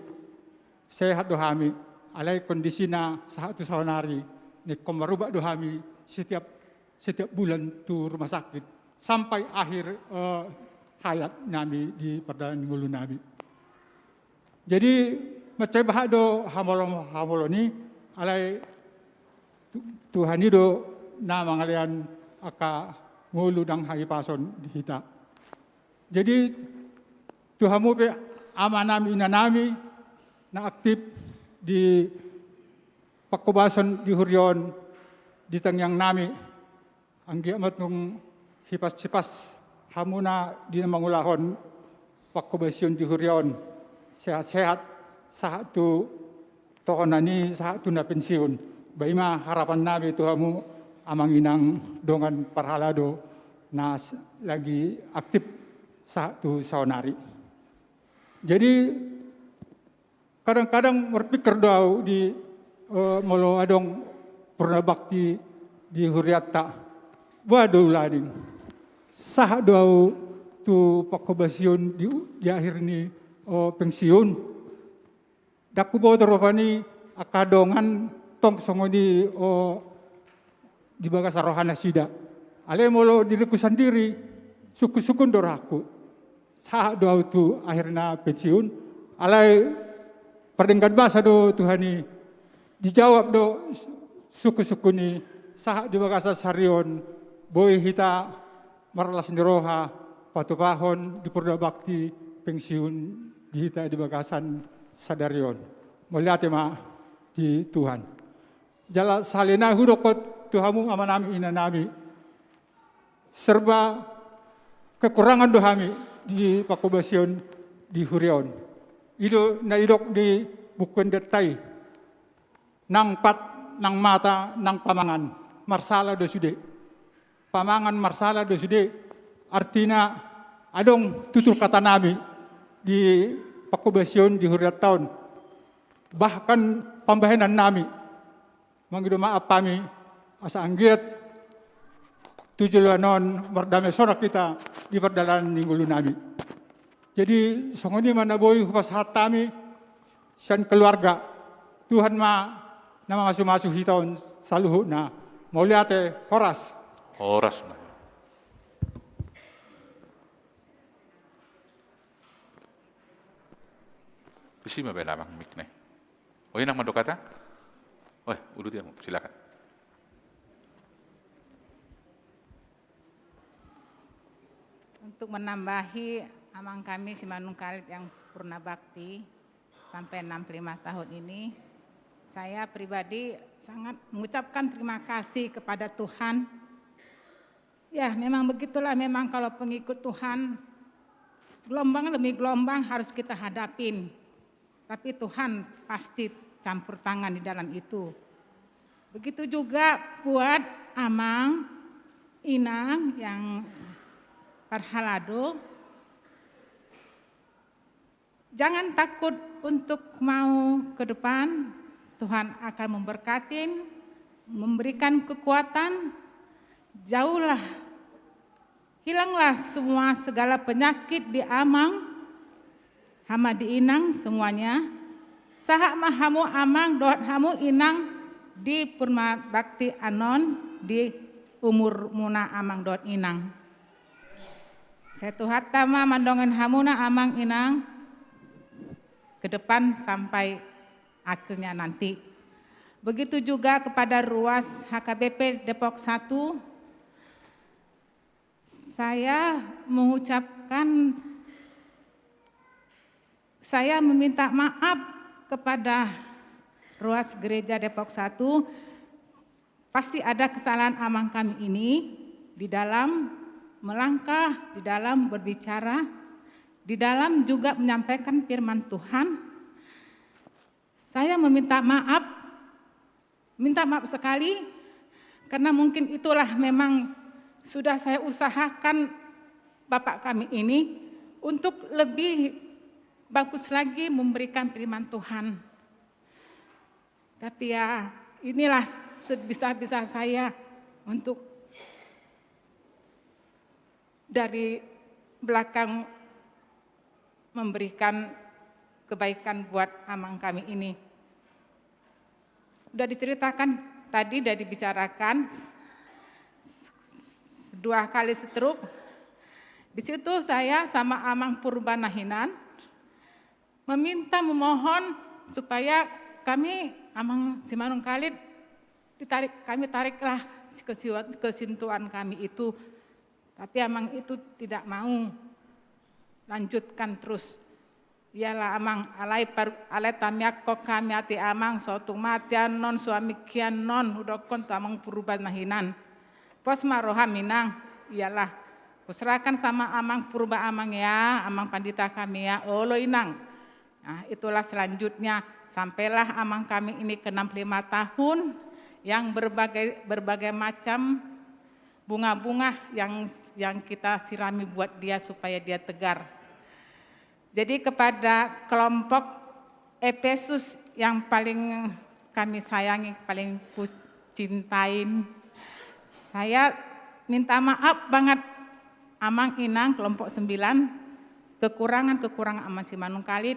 sehat do hami, alai kondisina sahat tu saonari, ingkon marubak do hami setiap, setiap bulan tu rumah sakit, sampai akhir, eh, hayat nami di pardalanan ni ngolu nami. Jadi, mansai bahat do hamolo-, hamoloan i, alai Tu-, Tuhan i do na mangalean angka ngolu nang hahipason di hita. Jadi, tu hamu pe amanami, inanami, na aktif di pangkobasion di huria on, di tangiang nami, anggiat ma tung hipas-hipas hamuna di na mangulahon pangkobasion di huria on, sehat-sehat, sahat tu tohonan i, sahat tu na pensiun. Ba i ma harapan nami tu hamu amang inang dongan parhalado na s-, lagi aktif sahat tu saonari. Jadi, kadang-kadang marpikir do au di, eh, molo adong purna bakti di hurianta. Boha do ulaning. Sahat do au tu pangkobasion di, di akhir ni, eh, pensiun. Ndang huboto rupani angka dongan tong songon i, eh, di bagasan rohanasida. Alai molo diringku sandiri, sungkun-sungkun do rohangku. Sahat do au tu akhirna pensiun, alai pardenggan basa do Tuhan i, dijawab do sungkun-sungkun i, sahat di bagasan sari on, boi hita marlas ni roha, patupahon di purna bakti pensiun di hita di bagasan sadari on. Mauliate ma di Tuhan. Jala sahali nai hudokkon tu hamu amanami inanami. Serba kekurangan do hami di pangkobasion di huria on. I do na didok di buku endenta i. Nang pat, nang mata, nang pamangan. Marsala do sude. Pamangan marsala do sude, artina adong tutur kata nami di pangkobasion di hurianta on. Bahkan pambahenan nami. Mangido maaf hami, asa anggiat tu joloan on mardame sonang hita di pardalanan ni ngolu nami. Jadi, songon i ma na boi hupasahat hami sian keluarga. Tuhan ma na mamasu-masu hita on saluhutna. Mauliate, horas. Horas ma. Tusi ma baen amang mic na i. Oh, inang mandok hata? Oh, uduti hamu, silakan. Untuk menambahi amang kami Simanungkalit yang purna bakti sampai enam puluh lima tahun ini, saya pribadi sangat mengucapkan terima kasih kepada Tuhan. Ya, memang begitulah, memang kalau pengikut Tuhan, gelombang demi gelombang harus kita hadapin. Tapi Tuhan pasti campur tangan di dalam itu. Begitu juga buat amang, inang yang parhalado. Jangan takut untuk mau ke depan. Tuhan akan memberkatin, memberikan kekuatan. Jauhlah, hilanglah semua segala penyakit di amang, hama di inang semuanya. Sahat ma hamu amang dohot hamu inang di purna bakti anon di umurmuna amang dohot inang. Sai Tuhanta ma mandongani hamuna amang inang ke depan sampai akhirnya nanti. Begitu juga kepada Ruas H K B P Depok satu, saya mengucapkan, saya meminta maaf kepada Ruas Gereja Depok satu. Pasti ada kesalahan amang kami ini di dalam melangkah, di dalam berbicara, di dalam juga menyampaikan firman Tuhan. Saya meminta maaf, minta maaf sekali, karena mungkin itulah memang sudah saya usahakan Bapak kami ini untuk lebih bagus lagi memberikan firman Tuhan. Tapi ya, inilah sebisa-bisa saya untuk dari belakang memberikan kebaikan buat amang kami ini. Udah diceritakan tadi, udah dibicarakan, dua kali stroke. Di situ saya sama Amang Purba Nahinan meminta, memohon supaya kami, Amang Simanungkalit, ditarik, kami tariklah kesiwa-, kesintuan kami itu. Tapi Amang itu tidak mau lanjutkan terus. Iyalah Amang, alai par-, alai tamiangkon hami ate Amang, so tung ma ate annon, so hami hian annon, hudokkon tu Amang Purba Nahinan. Pos ma roham Inang, iyalah. Kuserahkan sama Amang Purba Amang ya, Amang Pandita kami ya, olo Inang. Nah, itulah selanjutnya, sampailah Amang kami ini ke enam puluh lima tahun, yang berbagai, berbagai macam bunga-bunga yang, yang kita sirami buat dia supaya dia tegar. Jadi kepada kelompok Efesus yang paling kami sayangi, paling kucintain, saya minta maaf banget Amang Inang kelompok sembilan, kekurangan-kekurangan Amang Simanungkalit.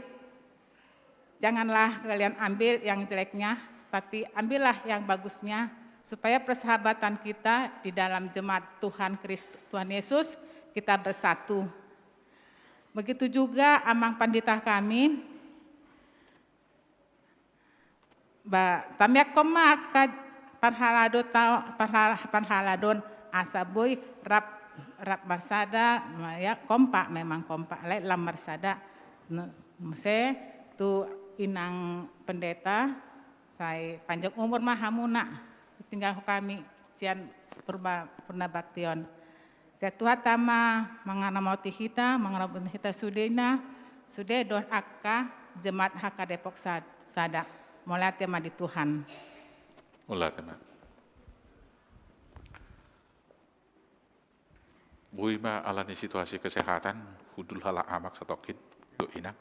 Janganlah kalian ambil yang jeleknya, tapi ambillah yang bagusnya, supaya persahabatan kita di dalam jemaat Tuhan Kristus, Tuhan Yesus, kita bersatu. Begitu juga Amang Pandita kami, ba, tamiangkon ma angka parhalado ta-, parhal-, parhaladon asa boi rap, rap marsada, ma-, ya, kompak, memang kompak, alai lam marsada. Nu-, muse tu Inang Pendeta, sai panjang umur ma hamuna, tinggal hami sian Purba-, Purnabakti on. Sai Tuhan tama mangaramoti hita, mangaramoti hita sudena, sude dohot angka jemaat H K Depok sa-, sada. Mauliate ma di Tuhan. Mauliate ma. Boi ma ala ni situasi kesehatan, hundul halak Amang satongkin, do Inang.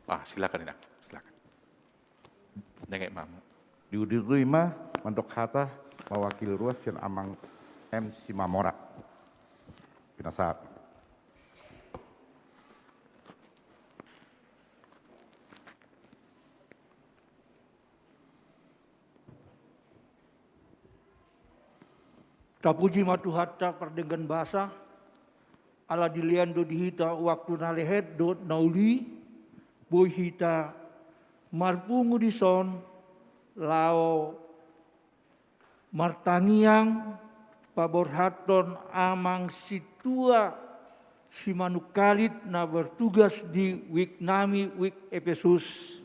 Ah, silakan Inang, silakan. Dengke ma hamu. Diudirui ma mandok hata mawakili ruas sian Amang M Simamora. Pinasahat. Tapuji ma Tuhanta pardenggan basa, ala dilean do di hita waktu na lehet dohot na uli, boi hita marpungu dison, laho martangiang paborhathon Amang Sintua Simanungkalit na bertugas di wijk nami, wijk Efesus.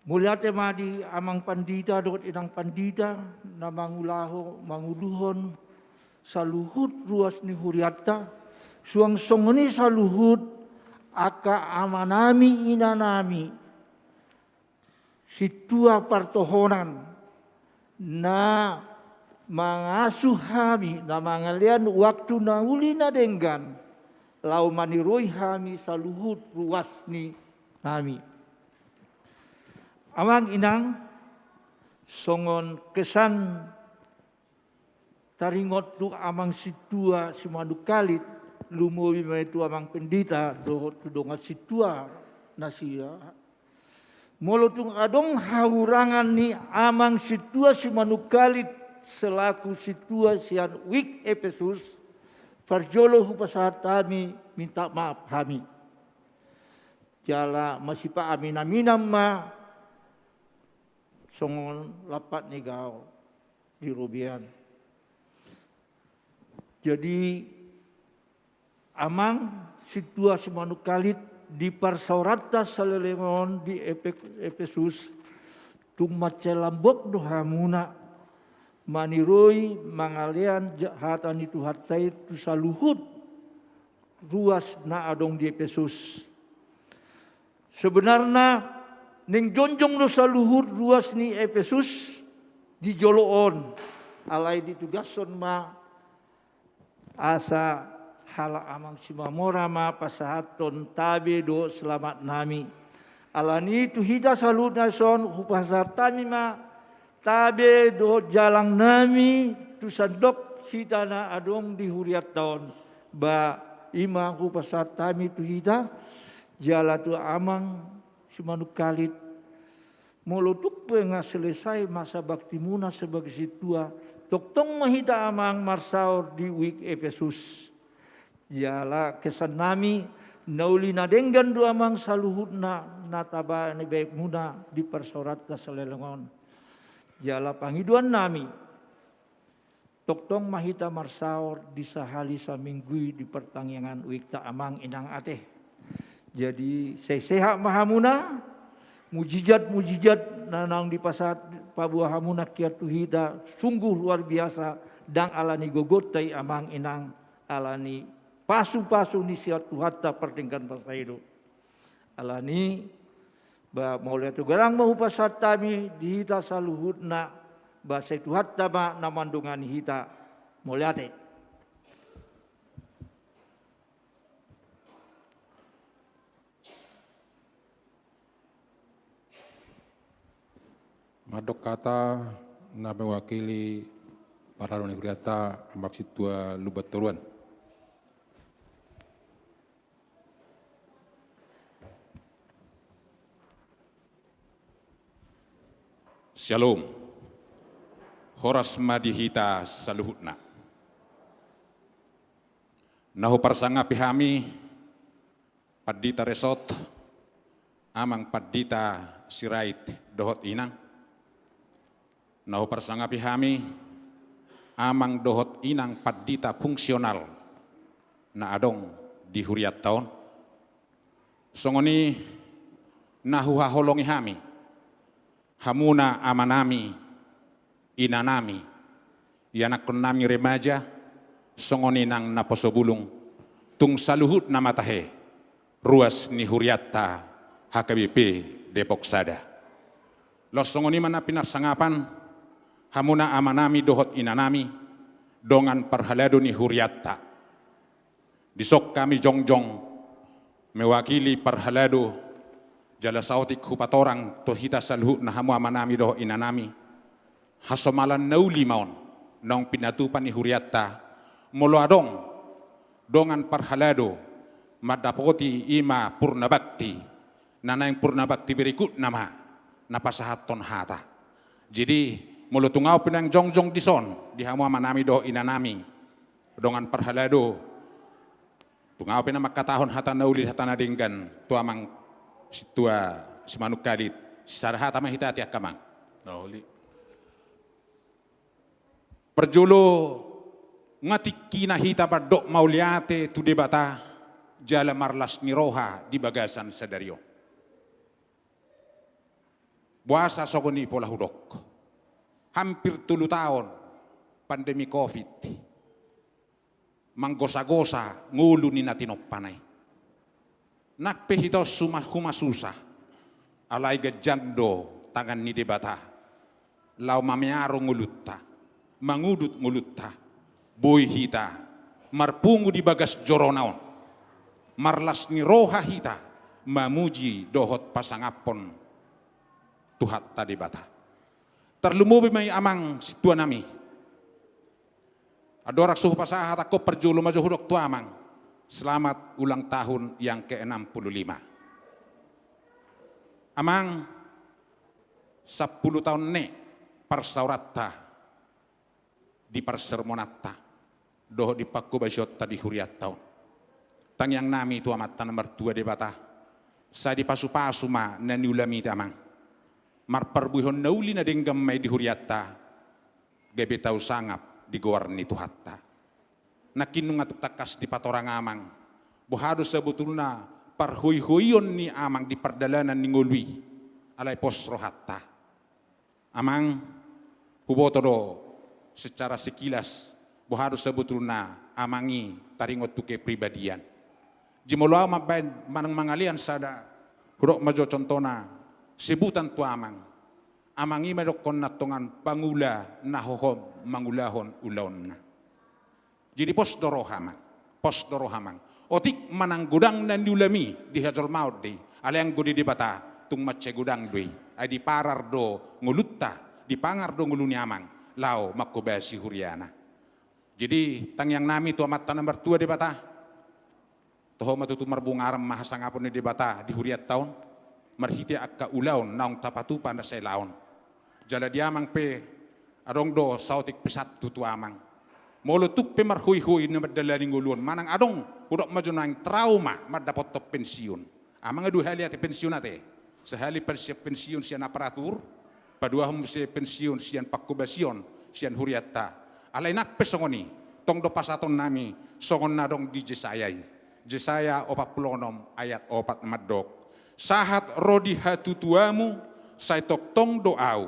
Mauliate ma di Amang Pandita dohot Inang Pandita na mangulahon, manguluhon saluhut ruas ni hurianta, suang songon i saluhut angka amanami, inanami, sintua partohonan, na mangasuh hami, na mangalean waktu na uli na denggan, laho maniroi hami saluhut ruas ni nami. Amang Inang, songon kesan taringot tu Amang Sintua Simanungkalit, lumobi ma i tu Amang Pendeta dohot tu dongan sintua na sia. Molo tung adong hahurangan ni Amang Sintua Simanungkalit selaku sintua sian wijk Efesus, parjolo hupasahat hami minta maaf hami. Jala masipaamin-aminan ma songon lampak ni gaol di robean. Jadi, Amang Sintua Simanungkalit, di parsaoranta saleleng on di Epe-, Efesus, Tung mansai lambok do hamuna maniroi mangalean ja-, hata ni Tuhanta i tu saluhut ruas na adong di Epesus. Sebenarna naeng jongjong do saluhut ruas ni Epesus di jolo on, alai ditugashon ma asa halak amang Simamora ma pasahathon tabe dohot selamat nami. Alani i tu hita saluhutna dison hupasahat hami ma tabe dohot jalang nami tu sandok hita na adong di hurianta on. Ba i ma hupasahat hami tu hita, jala tu amang Simanungkalit. Molo tung pe nga selesai masa baktimuna sebagai sintua, tongtong ma hita amang marsaor di uik Epesus. Jala kesan nami, na uli na denggan do amang saluhutna na taba ni baenmuna di parsaoranta saleleng on. Jala pangidoan nami, tongtong ma hita marsaor di sahali saminggu i di partangiangan uikta amang inang ate. Jadi, sai sehat ma hamuna, mujizat-mujizat na naung dipasahat paboa hamuna nangkin tu hita, sungguh luar biasa, ndang alani gogonta i amang inang, alani pasu-pasu ni sian Tuhanta pardenggan basa i do. Alani, ba, mauliate godang ma hupasahat hami di hita saluhutna, ba, sai Tuhanta ma na mandongani hita. Mauliate. Mandok hata na mewakili parhalado ni hurianta, amang sintua Lumban Toruan. Syalom. Horas ma di hita saluhutna. Na huparsangapi hami, Pandita Resot, Amang Pandita Sirait dohot Inang. Na huparsangapi hami, amang dohot inang pandita fungsional na adong di hurianta on. Songon i na huhaholongi hami, hamuna amanami, inanami, ianakkonnami remaja, songon i nang naposo bulung, tung saluhutna ma tahe, ruas ni hurianta H K B P Depok Sada. Laos songon i ma na pinarsangapan, hamuna amanami dohot inanami, dongan parhalado ni hurianta. Dison hami jongjong mewakili parhalado, jala saotik hupatorang tu hita saluhutna hamu amanami dohot inanami. Hasomalan na uli ma on, naung pinatupa ni hurianta, molo adong dongan parhalado mandapoti i ma purna bakti, na naeng purna bakti berikutna ma na pasahathon hata. Jadi, molo tung ahu pe naeng jongjong dison, di hamu amanami dohot inanami, dongan parhalado, tung ahu pe na mangkatahon hata na uli, hata na denggan tu amang sintua Simanungkalit, sisada hata ma hita, angka amang. Na uli. Parjolo, nga tingkina hita mandok mauliate tu Debata, jala marlas ni roha di bagasan sadari on. Boasa songon i pola hudok? Hampir tolu taon pandemi covid manggosagosa ngolu ni na tinompana i. Nang pe hita on suma-, humasusa, alai ganjang do tangan ni Debata laho mamearo ngolunta, mangudut ngolunta, boi hita marpungu di bagas jorona on. Marlas ni roha hita mamuji dohot pasangaphon Tuhanta Debata. Tarlumobi ma i amang sintuanami. Andorang so hupasahat, angkon parjolo ma jo hudok tu amang, selamat ulang tahun yang ke enam puluh lima. Amang, sampulu taon ne parsaoranta di parsermonanta dohot di panghobasionta di hurianta on. Tangiangnami tu Amanta na martua Debata, sai dipasupasu ma na niulamita amang. Marparbuehon na uli na denggan ma i di hurianta, gabe tau sangap di goar ni Tuhanta. Nangkin nunga tung tangkas dipatorang amang, boha do sabotulna parhoihoion ni amang di pardalanan ni ngolu i, alai pos rohanta. Amang, huboto do secara sekilas boha do sebetulna amang i taringot tu kepribadian. Jimolo ahu mambaen manang mangalean sada, hudok ma jo contohna, sebutan tu amang. Amang i ma dokkon na tongan pangula na hohom mangulahon ulaonna. Jadi pos do roha, Amang. Pos do roha, Amang. Otik manang godang na niulami di hajolmaon do i, alai anggo di Debata tung mansai godang do i. Ai diparar do ngolunta, diparar do ngolu ni amang laho manghobasi huriana. Jadi tangiang nami tu Amanta na martua Debata, toho ma tutu marbungaran ma hasangapon ni Debata di hurianta on, marhite angka ulaon naung tapatupa na sailaon. Jala di amang pe adong do saotik pesan tu amang. Molo tung pe marhoihoi na mandalani ngolu on, manang adong, hudok ma jo nuaeng, trauma mandapothon pensiun. Amang, dua hali ate pensiun ate. Sahali pensi-, pensiun sian aparatur, paduahon muse pensiun sian panghobasion sian hurianta. Alai nang pe songon i, tong do pasahaton nami songon na adong di Jesaya i. Jesaya opat pulu onom ayat opat mandok: Sahat ro di hatutuamu, sai tongtong do Ahu,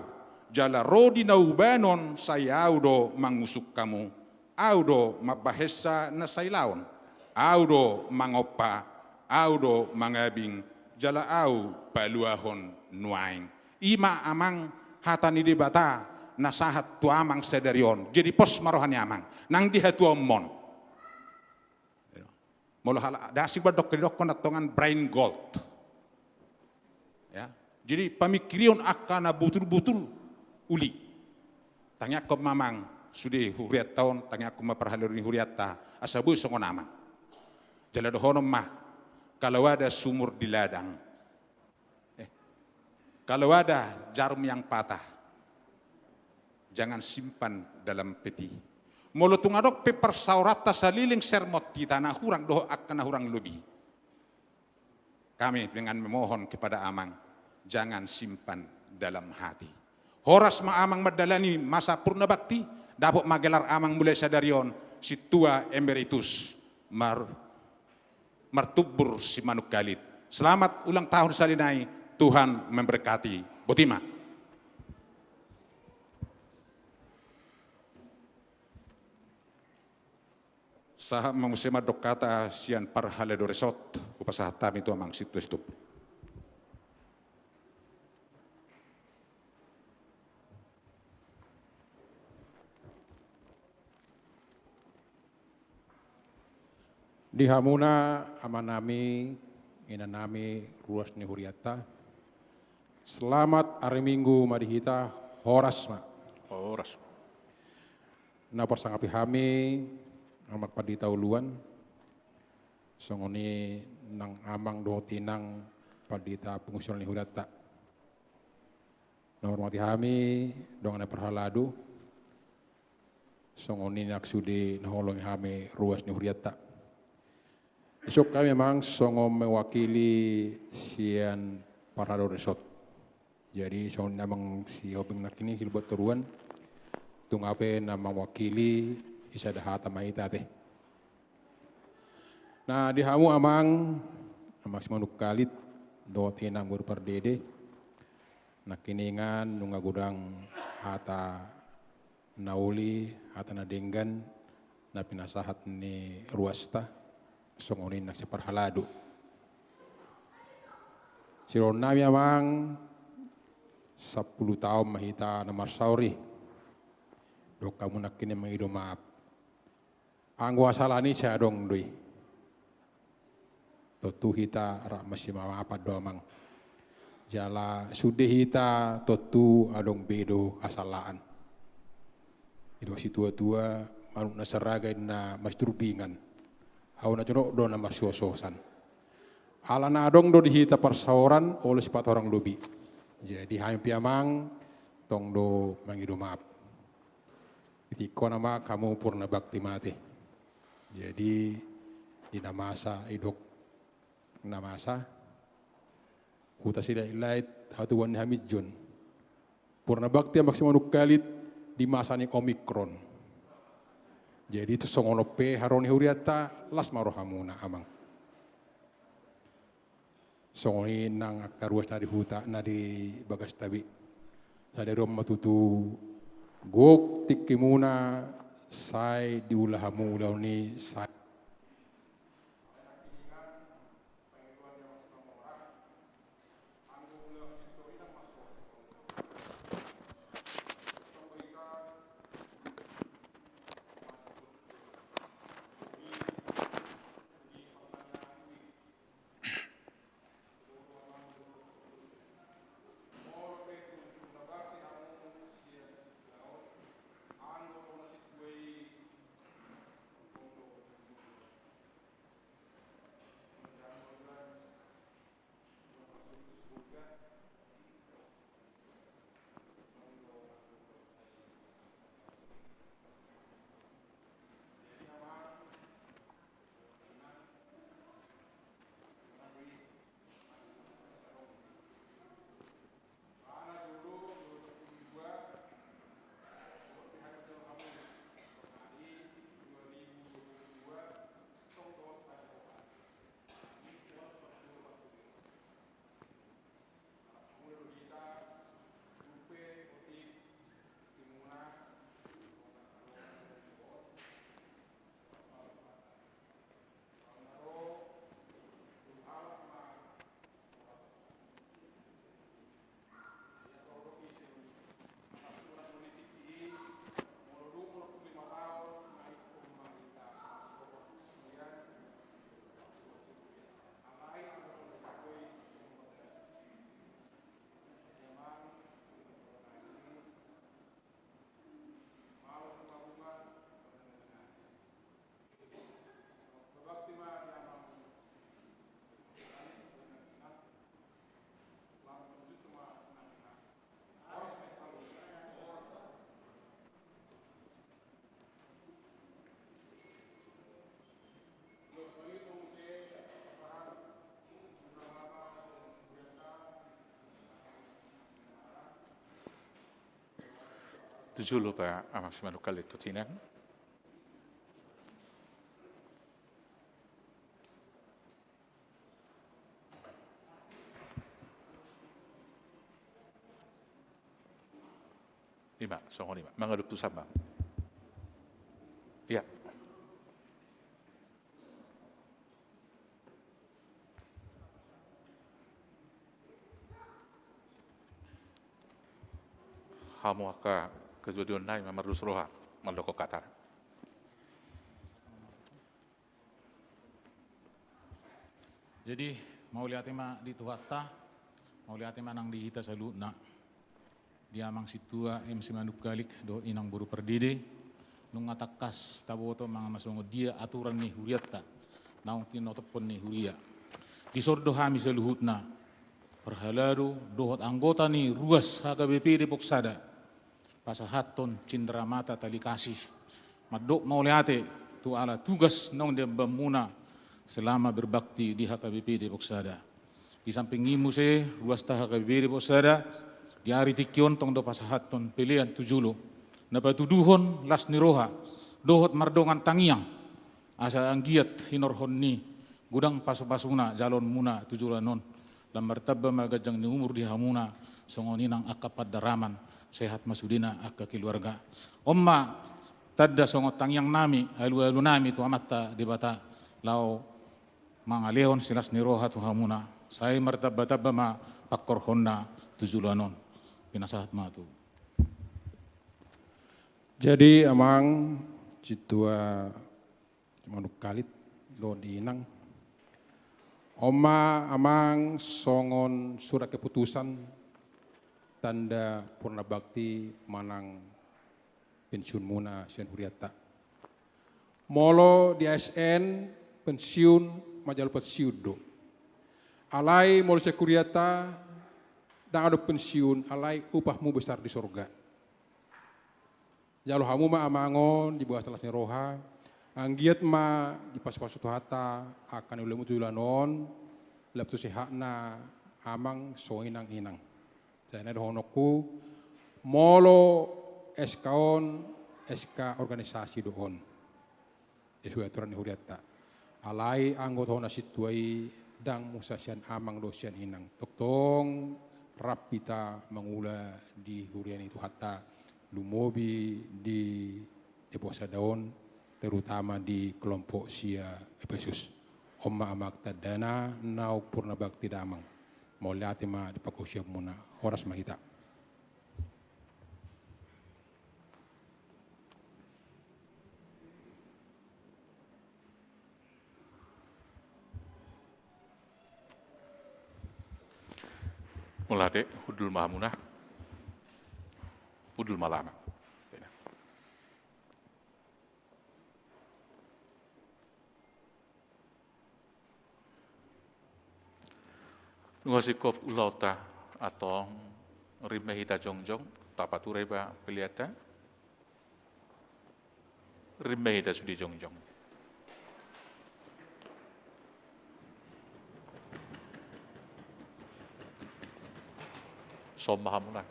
jala ro di na ubanon, sai Ahu do mangusung hamu. Ahu do mambahensa na sailaon, Ahu do mangompa, Ahu do mangabing, jala Ahu paluahon nuaeng. I ma, Amang, hata ni Debata na sahat tu amang sadari on. Jadi pos ma roha ni amang nang di hatuaonmon. Molo halak asing mandok, didokkon na tongan brain gold. Ya. Jadi pamingkirion angka na butul-butul uli. Tangiangkon ma, Amang, sude hurianta on, tangiangkon ma parhalado ni hurianta, asa boi songon amang. Jala dohonon ma, kalau ada sumur di ladang, eh, kalau ada jarum yang patah, jangan simpan dalam peti. Molo tung adong pe parsaoranta saleleng sermon hita na hurang dohot angka na hurang lobi, kami dengan memohon kepada Amang, jangan simpan dalam hati. Horas ma Amang mandalani masa purna bakti, dapot ma gelar Amang mulai sadari on Sintua Emeritus Mar-, Martumbur Simanungkalit. Selamat ulang tahun sahali nai, Tuhan memberkati. Boti ma. Sahat ma muse mandok hata sian parhalado resort, hupasahat hami tu Amang Sintua Sitompul. Di hamuna amanami, inanami, ruas ni hurianta, selamat ari Minggu ma di hita, horas ma. Horas. Na parsangapi hami, Amang Pandita Uluan, songon i nang amang dohot inang pandita pungsional ni hurianta. Na hormati hami dongan na parhalado, songon i nang sude na holongi hami ruas ni hurianta. Isuk hami, Amang, songon mewakili sian parhalado resort. Jadi songon i, Amang, Sihombing nangkin i, Silubat toruan, tung ape na mewakili, sisada hata ma hita ate. Na di hamu, Amang, Amang Simanungkalit dohot inang boru Pardede, nangkiningan nunga godang hata na uli, hata na denggan na pinasahat ni ruasta, songon i nang siparhalado. Sidohonon nami, Amang, sampulu taon ma hita na marsaor i. Dohot hamu nangkin i mangido maaf. Anggo hasalaan i sai adong do i. Tontu hita rap marsipamaafan do, Amang. Jala sude hita tontu adong be do hasalaan. Didok situa-tua, manuk na saraga inna masidurbingan, hau na jonok do na marsiososan. Alana adong do di hita parsaoran, olo sipata horong lobi. Jadi hami pe, Amang, tong do mangido maaf. Di tingki on, Amang, hamu purna bakti ma ate. Jadi di na masa, didok na masa, huta silait-lait, hatubuan ni haminjon. Purna bakti, Amang Simanungkalit, di masa ni Omikron. Jadi songon on pe haroro ni hurianta, las ma rohamuna, Amang. Songon i nang angka ruas na di huta, na di bagasta be. Sadari on ma tutu gok tingkimuna, sai diula hamu ulaon i, sai Tu jolo pe amang Simanungkalit tu inang. Ima, songon i ma. Mangalup tu sambang. Ia. Hamu angka ketua dewan nami ma marlus roha, mardok hata. Jadi, mauliate ma di Tuhanta, mauliate ma nang di hita saluhutna. Di amang sintua M C Manungkalit dohot inang boru pardede, nunga tangkas taboto manang songon dia aturan ni hurianta naung tinotophon ni huria. Dison do hami saluhutna, parhalado dohot anggota ni ruas H K B P Depok Sada, pasahathon cindramata tali kasih, mandok mauliate tu ala tugas naung diembanmuna selama berbakti di H K B P Depok Sada. Di samping i muse, ruasta H K B P Depok Sada, di ari tingki on tong do pasahathon pelean tu jolo na patuduhon las ni roha dohot mardongan tangiang, asa anggiat hinorhon ni godang pasupasuna jaloonmuna tu joloan on. Lam martamba ma ganjang ni umur di hamuna, songon i nang angka pandaraman, sehat ma sudena angka keluarga. On ma tanda songon tangiang nami, alualu nami tu Amanta Debata, laho mangalehon silas ni roha tu hamuna, sai martambatamba ma pangkorhonna tu joloan on. Pinasahat ma tu. Jadi amang sintua Manungkalit dohot di inang. On ma amang songon surat keputusan tanda purna bakti manang pensiunmuna sian hurianta. Molo di A S N pensiun, manjalo pensiun do. Alai molo sian hurianta ndang adong pensiun, alai upahmu besar di sorga. Jalo hamu ma amang on diboan las ni roha, anggiat ma dipasupasu Tuhanta angka na ulamu tu joloan on, lam tu sehatna amang songon i nang inang. Sai na dohononku, molo S K on, S K organisasi do on. Sesuai aturan ni hurianta. Alai anggo tu hona sintua i ndang muse sian amang dohot sian inang. Tongtong rap hita mangula di huria ni Tuhanta, lumobi di deposan on, terutama di kelompok sia Efesus. On ma amang tandana, naung purna bakti damang. Mauliate ma di pangkosianmuna, horas ma hita. Mauliate, hundul ma hamuna. Hundul ma lama. Nunga singkop ulaonta, antong rim ma hita jongjong, tapature ba peleanta. Rim ma hita sude jongjong. Son ma hamuna.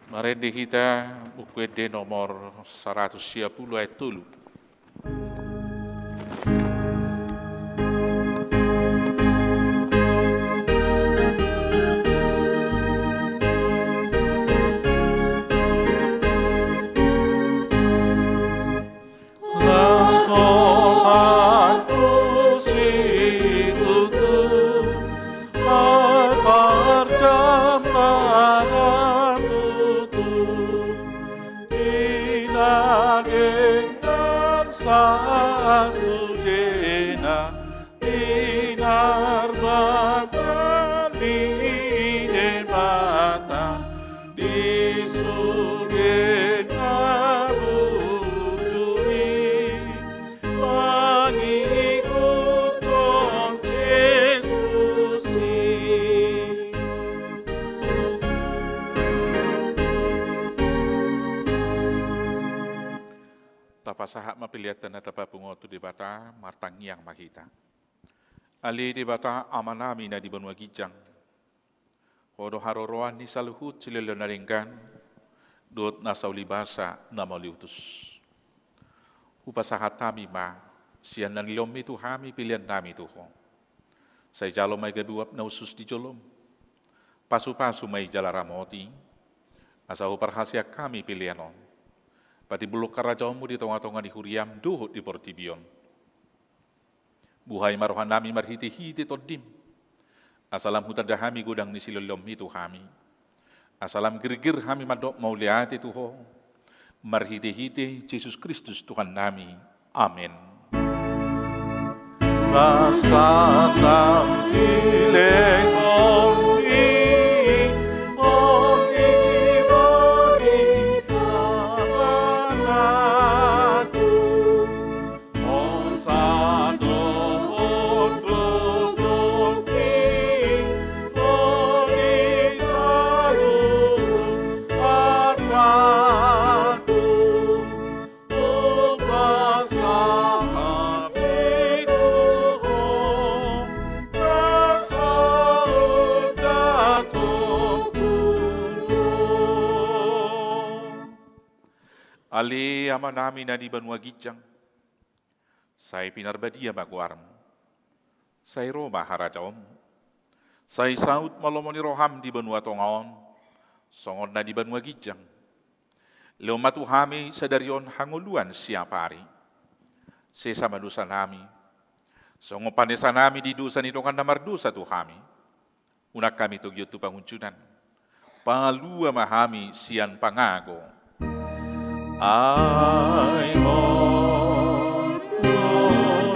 Marende hita Buku Ende nomor saratus sia pulu ayat tolu. Las Tuhan tu situtu, marparjambaran tutu, di daging dan sasudena, di narbangga ni Debata, di sude na burju i, mangihuthon Jesus i. Tapasahat ma peleanta na tapapungu tu Debata, martangiang ma hita. Ale Debata Amanami na di banua ginjang, Ho do haroroan ni saluhut silehon na denggan dohot nasa ulibasa na mauliutus. Hupasahat hami ma sian na nilehonmi tu hami peleannami tu Ho. Sai jalo ma i gabe uap na hushus di jolom. Pasupasu ma i jala ramoti, asa huparhaseang hami pelean on patimbulhon harajaonmu di tongatonga ni huriam dohot di portibi on. Buhai ma rohanami marhitehite Tondim, asa lam hutanda hami godang ni silehonlehonmi tu hami, asa lam girgir hami mandok mauliate tu Ho, marhitehite Jesus Kristus Tuhannami. Amen. Bangsa lam dilehon i, on i bodi pangalaku. Ale Amanami na di banua ginjang, sai pinarbadia ma goarmu. Sai ro ma harajaonmu. Sai saut ma lomo ni roham di banua tonga on, songon na di banua ginjang. Lehon ma tu hami sadari on hangoluan siapari. Sesa ma dosanami, songon panesanami di dosa ni dongan na mardosa tu hami. Unang hami togihon tu pangunjunan. Palua ma hami sian pangago. Ai Ho do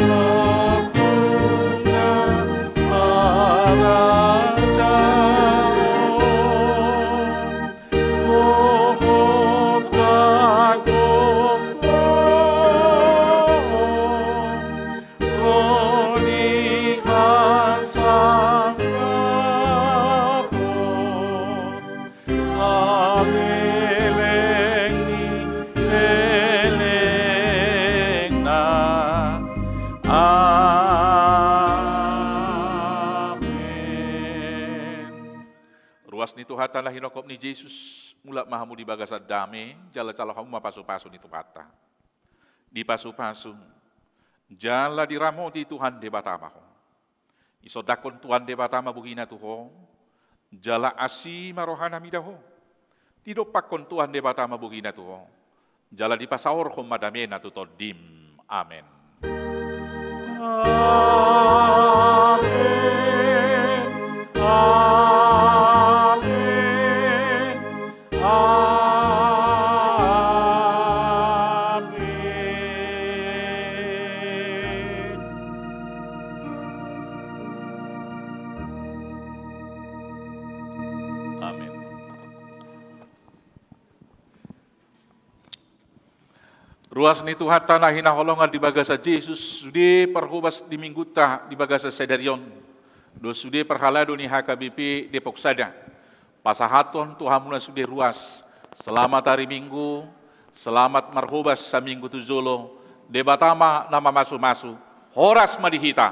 nampuna harajaon, dohot hagoluan, ro di hasangapon saleleng ni lelengna. Amen. Ruas ni Tuhanta na hinophop ni Jesus, mulak ma hamu di bagasan dame, jala jalo hamu ma pasupasu ni Tuhanta. Dipasupasu jala diramoti Tuhan Debata ma ho. Isondangkon Tuhan Debata ma bohina tu ho, Jala asi ma rohanami da ho. Didompakkon Tuhan Debata ma bogina tu ho. Jala dipasaorhon ma damena tu tondim. Amen. Amen. Amen. Amen. Amen. Ruas ni Tuhanta na hinaholongan di bagasan Jesus, sude parhobas di Minggunta di bagasan sadari on, dohot sude parhalado ni H K B P Depok Sada, pasahathon tu hamuna sude ruas, selamat hari Minggu, selamat marhobas saminggu tu jolo, Debata ma na mamasumasu, horas ma di hita.